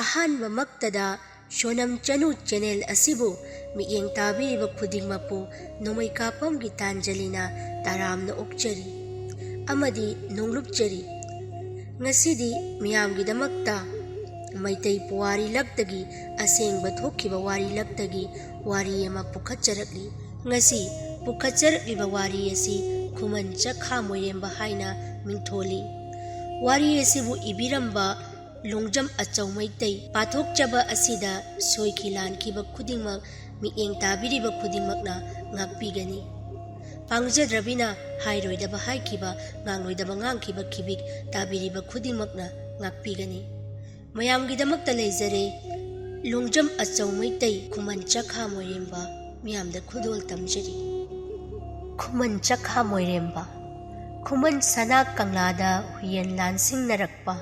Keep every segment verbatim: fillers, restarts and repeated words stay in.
ꯑꯍꯥꯟꯕꯃꯛꯇꯗ ꯁꯣꯅꯝ ꯆꯅꯨ channel ꯑꯁꯤꯕꯨ ꯃꯤꯠꯌꯦꯡ ꯇꯥꯕꯤꯔꯤꯕ ꯈꯨꯗꯤꯡꯃꯛꯄꯨ ꯅꯣꯡꯃꯩ ꯀꯥꯞꯐꯝꯒꯤ ꯇꯥꯟꯖꯂꯤꯅ ꯇꯔꯥꯝꯅ ꯑꯣꯛꯆꯔꯤ ꯑꯃꯗꯤ ꯅꯣꯡꯂꯨꯛꯆꯔꯤ꯫ ꯉꯁꯤꯗꯤ ꯃꯤꯌꯥꯝꯒꯤꯗꯃꯛꯇ ꯃꯩꯇꯩ ꯄꯨꯋꯥꯔꯤ ꯂꯛꯇꯒꯤ, ꯑꯁꯦꯡꯕ ꯊꯣꯛꯈꯤꯕ ꯋꯥꯔꯤ ꯂꯛꯇꯒꯤ ꯋꯥꯔꯤ ꯑꯃ ꯄꯨꯈꯠꯆꯔꯛꯂꯤ꯫ ꯉꯁꯤ ꯄꯨꯈꯠꯆꯔꯛꯂꯤꯕ ꯋꯥꯔꯤ ꯑꯁꯤ ꯈꯨꯃꯟ ꯆꯈꯥ ꯃꯣꯏꯔꯦꯝꯕ ꯍꯥꯏꯅ ꯃꯤꯡꯊꯣꯜꯂꯤ꯫ ꯋꯥꯔꯤ ꯑꯁꯤꯕꯨ ꯏꯕꯤꯔꯝꯕ ꯂꯣꯡꯖꯝ ꯑꯆꯧ ꯃꯩꯇꯩ꯫ ꯄꯥꯊꯣꯛꯆꯕ ꯑꯁꯤꯗ ꯁꯣꯏꯈꯤ ꯂꯥꯟꯈꯤꯕ ꯈꯨꯗꯤꯡꯃꯛ ꯃꯤꯠꯌꯦꯡ ꯇꯥꯕꯤꯔꯤꯕ ꯈꯨꯗꯤꯡꯃꯛꯅ ꯉꯥꯛꯄꯤꯒꯅꯤ꯫ ꯄꯥꯡꯖꯗ꯭ꯔꯕꯤꯅ ꯍꯥꯏꯔꯣꯏꯗꯕ ꯍꯥꯏꯈꯤꯕ, ꯉꯥꯡꯂꯣꯏꯗꯕ ꯉꯥꯡꯈꯤꯕ ꯈꯤꯕꯤꯛ ꯇꯥꯕꯤꯔꯤꯕ ꯈꯨꯗꯤꯡꯃꯛꯅ ꯉꯥꯛꯄꯤꯒꯅꯤ꯫ ꯃꯌꯥꯝꯒꯤꯗꯃꯛꯇ ꯂꯩꯖꯔꯦ ꯂꯣꯡꯖꯝ ꯑꯆꯧ ꯃꯩꯇꯩ ꯈꯨꯃꯟ ꯆꯈꯥ ꯃꯣꯏꯔꯦꯝꯕ꯫ ꯃꯤꯌꯥꯝꯗ ꯈꯨꯗꯣꯜ ꯇꯝꯖꯔꯤ꯫ ꯈꯨꯃꯟ ꯆꯈꯥ ꯃꯣꯏꯔꯦꯝꯕ꯫ ꯈꯨꯃꯟ ꯁꯅꯥ ꯀꯪꯂꯥꯗ ꯍꯨꯏꯌꯦꯟ ꯂꯥꯟꯁꯤꯡꯅꯔꯛꯄ꯫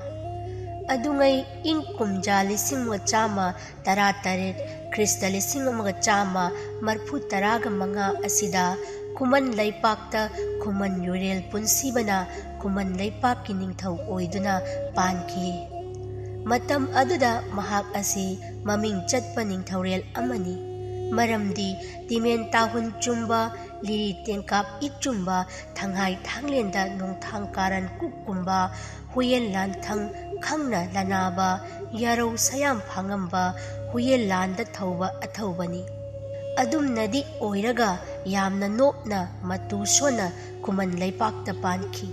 ꯑꯗꯨꯉꯩ ꯏꯪ ꯀꯨꯝꯖꯥ ꯂꯤꯁꯤꯡ ꯑꯃꯒ ꯆꯥꯝꯃ ꯇꯔꯥ ꯇꯔꯦꯠ, ꯈ꯭ꯔꯤꯁꯇ ꯂꯤꯁꯤꯡ ꯑꯃꯒ ꯆꯥꯝꯃ ꯃꯔꯤꯐꯨ ꯇꯔꯥꯒ ꯃꯉꯥ ꯑꯁꯤꯗ ꯈꯨꯃꯟ ꯂꯩꯄꯥꯛꯇ ꯈꯨꯃꯟ ꯌꯨꯔꯦꯜ ꯄꯨꯟꯁꯤꯕꯅ ꯈꯨꯃꯟ ꯂꯩꯄꯥꯛꯀꯤ ꯅꯤꯡꯊꯧ ꯑꯣꯏꯗꯨꯅ ꯄꯥꯟꯈꯤ꯫ ꯃꯇꯝ ꯑꯗꯨꯗ ꯃꯍꯥꯛ ꯑꯁꯤ ꯃꯃꯤꯡ ꯆꯠꯄ ꯅꯤꯡꯊꯧꯔꯦꯜ ꯑꯃꯅꯤ꯫ ꯃꯔꯝꯗꯤ ꯇꯤꯃꯦꯟ ꯇꯥꯍꯨꯟ ꯆꯨꯝꯕ, ꯂꯤꯔꯤ ꯇꯦꯡꯀꯥꯞ ꯏꯆꯨꯝꯕ, ꯊꯪꯍꯥꯏ ꯊꯥꯡꯂꯦꯟꯗ ꯅꯣꯡꯊꯥꯡ ꯀꯥꯔꯟ ꯀꯨꯛꯀꯨꯝꯕ, ꯍꯨꯌꯦꯟ ꯂꯥꯟꯊꯪ ꯈꯪꯅ ꯂꯅꯥꯕ, ꯌꯥꯔꯧ ꯁꯌꯥꯝ ꯐꯥꯉꯝꯕ, ꯍꯨꯌꯦꯟ ꯂꯥꯟꯗ ꯊꯧꯕ ꯑꯊꯧꯕꯅꯤ꯫ ꯑꯗꯨꯝꯅꯗꯤ ꯑꯣꯏꯔꯒ ꯌꯥꯝꯅ ꯅꯣꯞꯅ ꯃꯇꯨ ꯁꯣꯟꯅ ꯈꯨꯃꯟ ꯂꯩꯄꯥꯛꯇ ꯄꯥꯟꯈꯤ꯫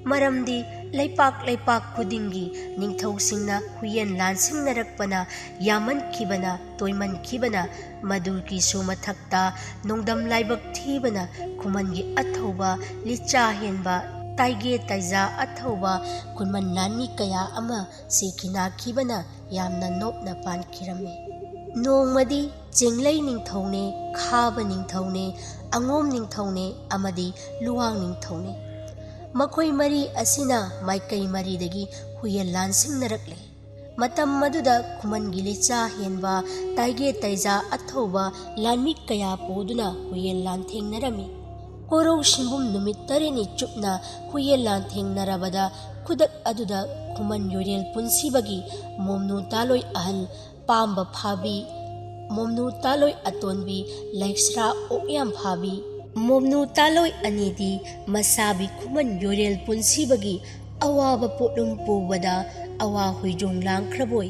ꯃꯔꯝꯗꯤ ꯂꯩꯄꯥꯛ ꯂꯩꯄꯥꯛ ꯈꯨꯗꯤꯡꯒꯤ ꯅꯤꯡꯊꯧꯁꯤꯡꯅ ꯍꯨꯌꯦꯟ ꯂꯥꯟꯁꯤꯡꯅꯔꯛꯄꯅ ꯌꯥꯝꯃꯟꯈꯤꯕꯅ, ꯇꯣꯏꯃꯟꯈꯤꯕꯅ, ꯃꯗꯨꯒꯤꯁꯨ ꯃꯊꯛꯇ ꯅꯣꯡꯗꯝ ꯂꯥꯏꯕꯛ ꯊꯤꯕꯅ ꯈꯨꯃꯟꯒꯤ ꯑꯊꯧꯕ, ꯂꯤꯆꯥ ꯍꯦꯟꯕ, ꯇꯥꯏꯒꯦ ꯇꯥꯏꯖꯥ ꯑꯊꯧꯕ ꯈꯨꯃꯟ ꯂꯥꯟꯃꯤ ꯀꯌꯥ ꯑꯃ ꯁꯤꯈꯤ ꯅꯥꯈꯤꯕꯅ ꯌꯥꯝꯅ ꯅꯣꯞꯅ ꯄꯥꯟꯈꯤꯔꯝꯃꯤ꯫ ꯅꯣꯡꯃꯗꯤ ꯆꯤꯡꯂꯩ ꯅꯤꯡꯊꯧꯅꯦ, ꯈꯥꯕ ꯅꯤꯡꯊꯧꯅꯦ, ꯑꯉꯣꯝ ꯅꯤꯡꯊꯧꯅꯦ ꯑꯃꯗꯤ ꯂꯨꯋꯥꯡ ꯅꯤꯡꯊꯧꯅꯦ꯫ ꯃꯈꯣꯏ ꯃꯔꯤ ꯑꯁꯤꯅ ꯃꯥꯏꯀꯩ ꯃꯔꯤꯗꯒꯤ ꯍꯨꯌꯦꯟ ꯂꯥꯟꯁꯤꯡꯅꯔꯛꯂꯦ꯫ ꯃꯇꯝ ꯑꯗꯨꯗ ꯈꯨꯃꯟꯒꯤ ꯂꯤꯆꯥ ꯍꯦꯟꯕ, ꯇꯥꯏꯒꯦ ꯇꯥꯏꯖꯥ ꯑꯊꯧꯕ ꯂꯥꯟꯃꯤ ꯀꯌꯥ ꯄꯨꯗꯨꯅ ꯍꯨꯌꯦꯟ ꯂꯥꯟꯊꯦꯡꯅꯔꯝꯃꯤ꯫ ꯀꯣꯔꯧ ꯁꯤꯡꯕꯨꯝ ꯅꯨꯃꯤꯠ ꯇꯔꯦꯠꯅꯤ ꯆꯨꯞꯅ ꯍꯨꯏꯌꯦꯟ ꯂꯥꯟ ꯊꯦꯡꯅꯔꯕꯗ, ꯈꯨꯗꯛ ꯑꯗꯨꯗ ꯈꯨꯃꯟ ꯌꯣꯏꯔꯦꯜ ꯄꯨꯟꯁꯤꯕꯒꯤ ꯃꯣꯝꯅꯨ ꯇꯥꯂꯣꯏ ꯑꯍꯜ ꯄꯥꯝꯕ ꯐꯥꯕꯤ, ꯃꯣꯝꯅꯨ ꯇꯥꯂꯣꯏ ꯑꯇꯣꯟꯕꯤ ꯂꯩꯁ꯭ꯔꯥ ꯑꯣꯛꯌꯥꯝ ꯐꯥꯕꯤ, ꯃꯣꯝꯅꯨ ꯇꯥꯂꯣꯏ ꯑꯅꯤꯗꯤ ꯃꯁꯥꯕꯤ ꯈꯨꯃꯟ ꯌꯣꯏꯔꯦꯜ ꯄꯨꯟꯁꯤꯕꯒꯤ ꯑꯋꯥꯕ ꯄꯣꯠꯂꯨꯝ ꯄꯨꯕꯗ ꯑꯋꯥ ꯍꯨꯏꯖꯣꯡ ꯂꯥꯡꯈ꯭ꯔꯕꯣꯏ꯫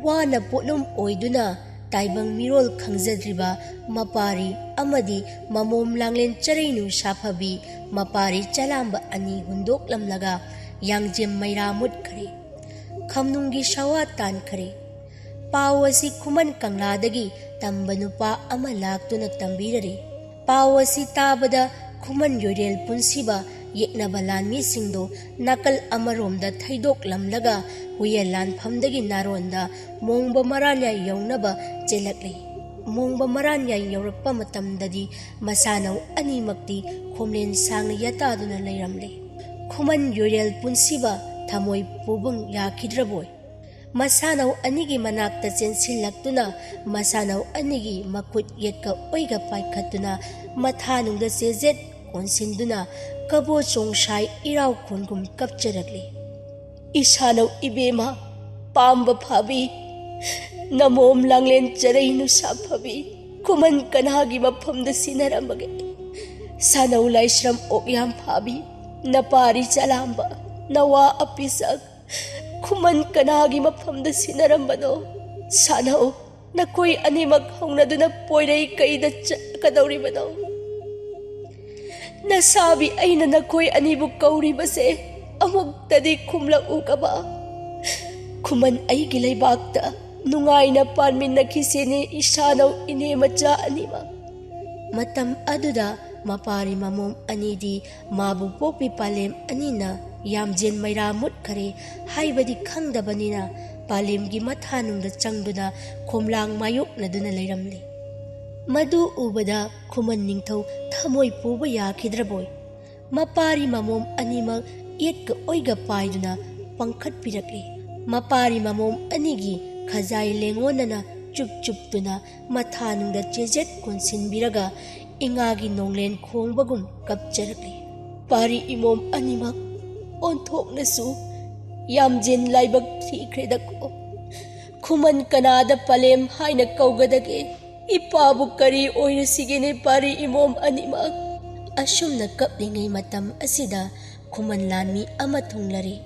ꯋꯥꯅ ꯄꯣꯠꯂꯨꯝ ꯑꯣꯏꯗꯨꯅ ꯇꯥꯏꯕꯪ ꯃꯤꯔꯣꯜ ꯈꯪꯖꯗ꯭ꯔꯤꯕ ꯃꯄꯥꯔꯤ ꯑꯃꯗꯤ ꯃꯃꯣꯝ ꯂꯥꯡꯂꯦꯟ ꯆꯔꯩꯅꯨ ꯁꯥꯐꯕꯤ ꯃꯄꯥꯔꯤ ꯆꯂꯥꯝꯕ ꯑꯅꯤ ꯍꯨꯟꯗꯣꯛꯂꯝꯂꯒ ꯌꯥꯡꯖꯦꯝ ꯃꯩꯔꯥ ꯃꯨꯠꯈ꯭ꯔꯦ꯫ ꯈꯝꯅꯨꯡꯒꯤ ꯁꯋꯥ ꯇꯥꯟꯈ꯭ꯔꯦ꯫ ꯄꯥꯎ ꯑꯁꯤ ꯈꯨꯃꯟ ꯀꯪꯂꯥꯗꯒꯤ ꯇꯝꯕ ꯅꯨꯄꯥ ꯑꯃ ꯂꯥꯛꯇꯨꯅ ꯇꯝꯕꯤꯔꯔꯦ꯫ ꯄꯥꯎ ꯑꯁꯤ ꯇꯥꯕꯗ ꯈꯨꯃꯟ ꯌꯣꯏꯔꯦꯜ ꯄꯨꯟꯁꯤꯕ ꯌꯦꯛꯅꯕ ꯂꯥꯟꯃꯤꯁꯤꯡꯗꯣ ꯅꯥꯀꯜ ꯑꯃꯔꯣꯝꯗ ꯊꯩꯗꯣꯛꯂꯝꯂꯒ ꯍꯨꯏꯌꯦꯟ ꯂꯥꯟꯐꯝꯗꯒꯤ ꯅꯥꯔꯣꯟꯗ ꯃꯣꯡꯕ ꯃꯔꯥꯟꯌꯥꯏ ꯌꯧꯅꯕ ꯆꯦꯜꯂꯛꯂꯤ꯫ ꯃꯣꯡꯕ ꯃꯔꯥꯟꯌꯥꯏ ꯌꯧꯔꯛꯄ ꯃꯇꯝꯗꯗꯤ ꯃꯁꯥꯅꯧ ꯑꯅꯤꯃꯛꯇꯤ ꯈꯣꯝꯂꯦꯟ ꯁꯥꯡꯅ ꯌꯥꯇꯥꯗꯨꯅ ꯂꯩꯔꯝꯂꯦ꯫ ꯈꯨꯃꯟ ꯌꯣꯏꯔꯦꯜ ꯄꯨꯟꯁꯤꯕ ꯊꯃꯣꯏ ꯄꯨꯕꯨꯡ ꯌꯥꯈꯤꯗ꯭ꯔꯕꯣꯏ꯫ ꯃꯁꯥꯅꯧ ꯑꯅꯤꯒꯤ ꯃꯅꯥꯛꯇ ꯆꯦꯟꯁꯤꯜꯂꯛꯇꯨꯅ ꯃꯁꯥꯅꯧ ꯑꯅꯤꯒꯤ ꯃꯈꯨꯠ ꯌꯦꯠꯀ ꯑꯣꯏꯒ ꯄꯥꯏꯈꯠꯇꯨꯅ ꯃꯊꯥꯅꯨꯡꯗ ꯆꯦꯖꯦꯠ ꯀꯣꯟꯁꯤꯟꯗꯨꯅ ꯀꯕꯣ ꯆꯣꯡꯁꯥꯏ ꯏꯔꯥꯎ ꯈꯣꯟꯒꯨꯝ ꯀꯞꯆꯔꯛꯂꯤ꯫ "ꯏꯁꯥꯅꯧ ꯏꯕꯦꯝꯃ, ꯄꯥꯝꯕ ꯐꯥꯕꯤ, ꯅꯃꯣꯝ ꯂꯥꯡꯂꯦꯟ ꯆꯔꯩ ꯅꯨꯡꯁꯥ ꯐꯕꯤ, ꯈꯨꯃꯟ ꯀꯅꯥꯒꯤ ꯃꯐꯝꯗ ꯁꯤꯟꯅꯔꯝꯕꯒꯦ? ꯁꯥꯅꯧ ꯂꯥꯏꯁ꯭ꯔꯝ ꯑꯣꯛꯌꯥꯝ ꯐꯥꯕꯤ, ꯅꯄꯥꯔꯤ ꯆꯂꯥꯝꯕ, ꯅꯋꯥ ꯑꯄꯤꯁꯛ, ꯈꯨꯃꯟ ꯀꯅꯥꯒꯤ ꯃꯐꯝꯗ ꯁꯤꯟꯅꯔꯝꯕꯅꯣ? ꯁꯥꯅꯧ, ꯅꯈꯣꯏ ꯑꯅꯤꯃꯛ ꯍꯧꯅꯗꯨꯅ ꯄꯣꯏꯔꯩ ꯀꯩꯗ ꯆꯠꯀꯗꯧꯔꯤꯕꯅꯣ? ꯅꯁꯥꯕꯤ ꯑꯩꯅ ꯅꯈꯣꯏ ꯑꯅꯤꯕꯨ ꯀꯧꯔꯤꯕꯁꯦ ꯑꯃꯨꯛꯇꯗꯤ ꯈꯨꯝꯂꯛꯎꯒꯕ? ꯈꯨꯃꯟ ꯑꯩꯒꯤ ꯂꯩꯕꯥꯛꯇ ꯅꯨꯡꯉꯥꯏꯅ ꯄꯥꯟꯃꯤꯟꯅꯈꯤꯁꯤꯅꯦ ꯏꯁꯥꯅꯧ ꯏꯅꯦ ꯃꯆꯥ ꯑꯅꯤꯃꯛ꯫" ꯃꯇꯝ ꯑꯗꯨꯗ ꯃꯄꯥꯔꯤ ꯃꯃꯣꯝ ꯑꯅꯤꯗꯤ ꯃꯥꯕꯨ ꯄꯣꯛꯄꯤ ꯄꯥꯂꯦꯝ ꯑꯅꯤꯅ ꯌꯥꯝꯖꯦꯟ ꯃꯩꯔꯥ ꯃꯨꯠꯈꯔꯦ ꯍꯥꯏꯕꯗꯤ ꯈꯪꯗꯕꯅꯤꯅ ꯄꯥꯂꯦꯝꯒꯤ ꯃꯊꯥꯅꯨꯡꯗ ꯆꯪꯗꯨꯅ ꯈꯣꯝꯂꯥꯡ ꯃꯥꯌꯣꯛꯅꯗꯨꯅ ꯂꯩꯔꯝꯂꯦ꯫ ꯃꯗꯨ ꯎꯕꯗ ꯈꯨꯃꯟ ꯅꯤꯡꯊꯧ ꯊꯃꯣꯏ ꯄꯨꯕ ꯌꯥꯈꯤꯗ꯭ꯔꯕꯣꯏ꯫ ꯃꯄꯥꯔꯤ ꯃꯃꯣꯝ ꯑꯅꯤꯃꯛ ꯌꯦꯠꯀ ꯑꯣꯏꯒ ꯄꯥꯏꯗꯨꯅ ꯄꯪꯈꯠꯄꯤꯔꯛꯂꯤ꯫ ꯃꯄꯥꯔꯤ ꯃꯃꯣꯝ ꯑꯅꯤꯒꯤ ꯈꯖꯥꯏ ꯂꯦꯡꯉꯣꯟꯅꯅ ꯆꯨꯞ ꯆꯨꯞꯇꯨꯅ ꯃꯊꯥꯅꯨꯡꯗ ꯆꯦꯖꯦꯠ ꯀꯣꯟꯁꯤꯟꯕꯤꯔꯒ ꯏꯉꯥꯒꯤ ꯅꯣꯡꯂꯦꯟ ꯈꯣꯡꯕꯒꯨꯝ ꯀꯞꯆꯔꯛꯂꯤ꯫ ꯄꯥꯔꯤ ꯏꯃꯣꯝ ꯑꯅꯤꯃꯛ ꯑꯣꯟꯊꯣꯛꯅꯁꯨ ꯌꯥꯝꯖꯦꯟ ꯂꯥꯏꯕꯛ ꯊꯤꯈ꯭ꯔꯦꯗꯀꯣ꯫ ꯈꯨꯃꯟ ꯀꯅꯥꯗ ꯄꯂꯦꯝ ꯍꯥꯏꯅ ꯀꯧꯒꯗꯒꯦ? ꯏꯄꯥꯕꯨ ꯀꯔꯤ ꯑꯣꯏꯔꯁꯤꯒꯦꯅꯦ ꯄꯥꯔꯤ ꯏꯃꯣꯝ ꯑꯅꯤꯃꯛ? ꯑꯁꯨꯝꯅ ꯀꯞꯂꯤꯉꯩ ꯃꯇꯝ ꯑꯁꯤꯗ ꯈꯨꯃꯟ ꯂꯥꯟꯃꯤ ꯑꯃ ꯊꯨꯡꯂꯔꯦ꯫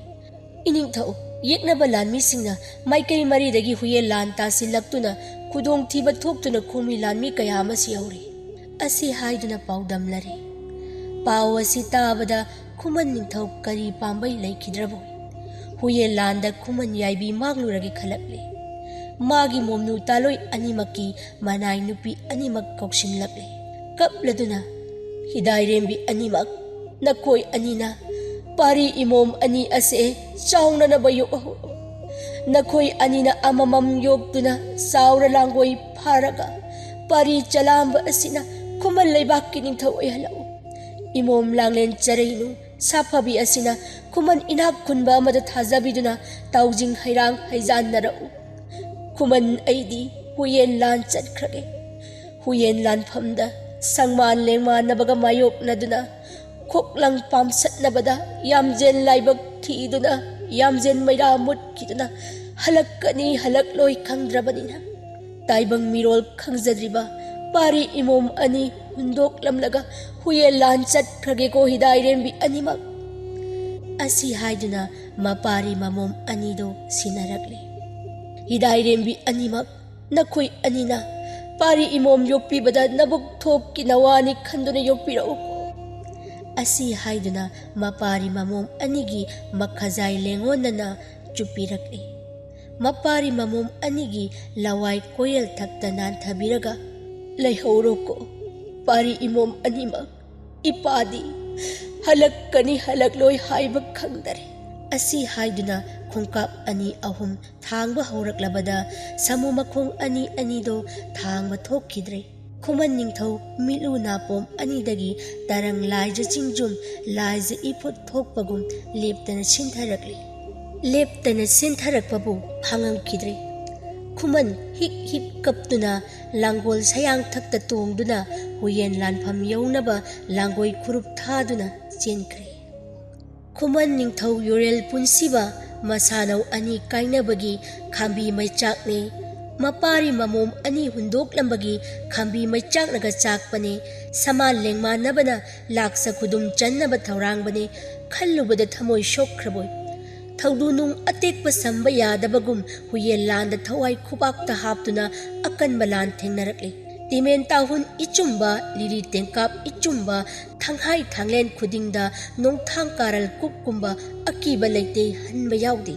ꯏꯅꯤꯡꯊꯧ, ꯌꯦꯛꯅꯕ ꯂꯥꯟꯃꯤꯁꯤꯡꯅ ꯃꯥꯏꯀꯩ ꯃꯔꯤꯗꯒꯤ ꯍꯨꯌꯦꯟ ꯂꯥꯟ ꯇꯥꯁꯤꯜꯂꯛꯇꯨꯅ ꯈꯨꯗꯣꯡꯊꯤꯕ ꯊꯣꯛꯇꯨꯅ ꯈꯨꯃꯤ ꯂꯥꯟꯃꯤ ꯀꯌꯥ ꯑꯃ ꯁꯤꯍꯧꯔꯤ꯫ ꯑꯁꯤ ꯍꯥꯏꯗꯨꯅ ꯄꯥꯎꯗꯝꯂꯔꯦ꯫ ꯄꯥꯎ ꯑꯁꯤ ꯇꯥꯕꯗ ꯈꯨꯃꯟ ꯅꯤꯡꯊꯧ ꯀꯔꯤ ꯄꯥꯝꯕꯩ ꯂꯩꯈꯤꯗ꯭ꯔꯕꯣꯏ? ꯍꯨꯌꯦꯟ ꯂꯥꯟꯗ ꯈꯨꯃꯟ ꯌꯥꯏꯕꯤ ꯃꯥꯡꯂꯨꯔꯒꯦ ꯈꯜꯂꯛꯂꯦ꯫ ꯃꯥꯒꯤ ꯃꯣꯝꯅꯨ ꯇꯥꯂꯣꯏ ꯑꯅꯤꯃꯛꯀꯤ ꯃꯅꯥꯏ ꯅꯨꯄꯤ ꯑꯅꯤꯃꯛ ꯀꯧꯁꯤꯜꯂꯛꯂꯦ꯫ ꯀꯞꯂꯗꯨꯅ, "ꯍꯤꯗꯥꯏꯔꯦꯝꯕꯤ ꯑꯅꯤꯃꯛ, ꯅꯈꯣꯏ ꯑꯅꯤꯅ ꯄꯥꯔꯤ ꯏꯃꯣꯝ ꯑꯅꯤ ꯑꯁꯦ ꯆꯥꯎꯅꯅꯕ ꯌꯣꯛꯍꯧꯔꯣ꯫ ꯅꯈꯣꯏ ꯑꯅꯤꯅ ꯑꯃꯃꯝ ꯌꯣꯛꯇꯨꯅ ꯆꯥꯎꯔ ꯂꯥꯡꯒꯣꯏ ꯐꯥꯔꯒ ꯄꯥꯔꯤ ꯆꯂꯥꯝꯕ ꯑꯁꯤꯅ ꯈꯨꯃꯟ ꯂꯩꯕꯥꯛꯀꯤ ꯅꯤꯡꯊꯧ ꯑꯣꯏꯍꯜꯂꯛꯎ꯫ ꯏꯃꯣꯝ ꯂꯥꯡꯂꯦꯟ ꯆꯔꯩꯅꯨ ꯁꯥꯐꯕꯤ ꯑꯁꯤꯅ ꯈꯨꯃꯟ ꯏꯅꯥꯛ ꯈꯨꯟꯕ ꯑꯃꯗ ꯊꯥꯖꯕꯤꯗꯨꯅ ꯇꯥꯎꯖꯤꯡ ꯍꯩꯔꯥꯡ ꯍꯩꯖꯥꯟꯅꯔꯛꯎ꯫ ꯈꯨꯃꯟ ꯑꯩꯗꯤ ꯍꯨꯌꯦꯟ ꯂꯥꯟ ꯆꯠꯈ꯭ꯔꯒꯦ꯫ ꯍꯨꯌꯦꯟ ꯂꯥꯟꯐꯝꯗ ꯁꯪꯃꯥꯟ ꯂꯦꯡꯃꯥꯟꯅꯕꯒ ꯃꯥꯌꯣꯛꯅꯗꯨꯅ ꯈꯣꯛꯂꯪ ꯄꯥꯝꯁꯠꯅꯕꯗ ꯌꯥꯝꯖꯦꯟ ꯂꯥꯏꯕꯛ ꯊꯤꯗꯨꯅ ꯌꯥꯝꯖꯦꯟ ꯃꯩꯔꯥ ꯃꯨꯠꯈꯤꯗꯨꯅ ꯍꯜꯂꯛꯀꯅꯤ ꯍꯜꯂꯛꯂꯣꯏ ꯈꯪꯗ꯭ꯔꯕꯅꯤꯅ, ꯇꯥꯏꯕꯪ ꯃꯤꯔꯣꯜ ꯈꯪꯖꯗ꯭ꯔꯤꯕ ꯄꯥꯔꯤ ꯏꯃꯣꯝ ꯑꯅꯤ ꯍꯨꯟꯗꯣꯛꯂꯝꯂꯒ ꯍꯨꯌꯦꯟ ꯂꯥꯟ ꯆꯠꯈ꯭ꯔꯒꯦꯀꯣ ꯍꯤꯗꯥꯏꯔꯦꯝꯕꯤ ꯑꯅꯤꯃꯛ." ꯑꯁꯤ ꯍꯥꯏꯗꯨꯅ ꯃꯄꯥꯔꯤ ꯃꯃꯣꯝ ꯑꯅꯤꯗꯣ ꯁꯤꯟꯅꯔꯛꯂꯦ꯫ "ꯍꯤꯗꯥꯏꯔꯦꯝꯕꯤ ꯑꯅꯤꯃꯛ, ꯅꯈꯣꯏ ꯑꯅꯤꯅ ꯄꯥꯔꯤ ꯏꯃꯣꯝ ꯌꯣꯛꯄꯤꯕꯗ ꯅꯕꯨꯛ ꯊꯣꯛꯀꯤ ꯅꯋꯥꯅꯤ ꯈꯟꯗꯨꯅ ꯌꯣꯛꯄꯤꯔꯛꯎ," ꯑꯁꯤ ꯍꯥꯏꯗꯨꯅ ꯃꯄꯥꯔꯤ ꯃꯃꯣꯝ ꯑꯅꯤꯒꯤ ꯃꯈꯖꯥꯏ ꯂꯦꯡꯉꯣꯟꯅꯅ ꯆꯨꯞꯄꯤꯔꯛꯂꯤ꯫ ꯃꯄꯥꯔꯤ ꯃꯃꯣꯝ ꯑꯅꯤꯒꯤ ꯂꯋꯥꯏ ꯀꯣꯌꯦꯜ ꯊꯛꯇ ꯅꯥꯟꯊꯕꯤꯔꯒ, "ꯂꯩꯍꯧꯔꯣꯀꯣ ꯄꯥꯔꯤ ꯏꯃꯣꯝ ꯑꯅꯤꯃꯛ, ꯏꯄꯥꯗꯤ ꯍꯜꯂꯛꯀꯅꯤ ꯍꯜꯂꯛꯂꯣꯏ ꯍꯥꯏꯕ ꯈꯪꯗꯔꯦ," ꯑꯁꯤ ꯍꯥꯏꯗꯨꯅ ꯈꯣꯡꯀꯥꯞ ꯑꯅꯤ ꯑꯍꯨꯝ ꯊꯥꯡꯕ ꯍꯧꯔꯛꯂꯕꯗ ꯁꯥꯃꯨ ꯃꯈꯣꯡ ꯑꯅꯤ ꯑꯅꯤꯗꯣ ꯊꯥꯡꯕ ꯊꯣꯛꯈꯤꯗ꯭ꯔꯦ꯫ ꯈꯨꯃꯟ ꯅꯤꯡꯊꯧ ꯃꯤꯠꯂꯨ ꯅꯥꯄꯣꯝ ꯑꯅꯤꯗꯒꯤ ꯇꯔꯪ ꯂꯥꯏꯖ ꯆꯤꯡꯖꯨꯝ ꯂꯥꯏꯖ ꯏꯐꯨꯠ ꯊꯣꯛꯄꯒꯨꯝ ꯂꯦꯞꯇꯅ ꯁꯤꯟꯊꯔꯛꯂꯤ꯫ ꯂꯦꯞꯇꯅ ꯁꯤꯟꯊꯔꯛꯄꯕꯨ ꯐꯥꯉꯝꯈꯤꯗ꯭ꯔꯦ꯫ ꯈꯨꯃꯟ ꯍꯤꯛ ꯍꯤꯛ ꯀꯞꯇꯨꯅ ꯂꯥꯡꯒꯣꯜ ꯁꯌꯥꯡꯊꯛꯇ ꯇꯣꯡꯗꯨꯅ ꯍꯨꯌꯦꯟ ꯂꯥꯟꯐꯝ ꯌꯧꯅꯕ ꯂꯥꯡꯒꯣꯏ ꯈꯨꯔꯨꯞ ꯊꯥꯗꯨꯅ ꯆꯦꯟꯈ꯭ꯔꯦ꯫ ꯈꯨꯃꯟ ꯅꯤꯡꯊꯧ ꯌꯨꯔꯦꯜ ꯄꯨꯟꯁꯤꯕ ꯃꯁꯥꯅꯧ ꯑꯅꯤ ꯀꯥꯏꯅꯕꯒꯤ ꯈꯥꯝꯕꯤ ꯃꯩꯆꯥꯛꯅꯦ꯫ ꯃꯄꯥꯔꯤ ꯃꯃꯣꯝ ꯑꯅꯤ ꯍꯨꯟꯗꯣꯛꯂꯝꯕꯒꯤ ꯈꯥꯝꯕꯤ ꯃꯩꯆꯥꯛꯅꯒ ꯆꯥꯛꯄꯅꯦ꯫ ꯁꯃꯥꯟ ꯂꯦꯡꯃꯥꯟꯅꯕꯅ ꯂꯥꯛꯆ ꯈꯨꯗꯨꯝ ꯆꯟꯅꯕ ꯊꯧꯔꯥꯡꯕꯅꯦ꯫ ꯈꯜꯂꯨꯕꯗ ꯊꯃꯣꯏ ꯁꯣꯛꯈ꯭ꯔꯕꯣꯏ꯫ ꯊꯧꯗꯨ ꯅꯨꯡ ꯑꯇꯦꯛꯄ ꯁꯝꯕ ꯌꯥꯗꯕꯒꯨꯝ ꯍꯨꯌꯦꯟ ꯂꯥꯟꯗ ꯊꯋꯥꯏ ꯈꯨꯕꯥꯛꯇ ꯍꯥꯞꯇꯨꯅ ꯑꯀꯟꯕ ꯂꯥꯟ ꯊꯦꯡꯅꯔꯛꯂꯤ꯫ ꯇꯤꯃꯦꯟ ꯇꯥꯍꯨꯟ ꯏꯆꯨꯝꯕ, ꯂꯤꯔꯤ ꯇꯦꯡꯀꯥꯞ ꯏꯆꯨꯝꯕ, ꯊꯪꯍꯥꯏ ꯊꯥꯡꯂꯦꯟ ꯈꯨꯗꯤꯡꯗ ꯅꯣꯡꯊꯥꯡ ꯀꯥꯔꯜ ꯀꯨꯞꯀꯨꯝꯕ ꯑꯀꯤꯕ ꯂꯩꯇꯦ ꯍꯟꯕ ꯌꯥꯎꯗꯦ꯫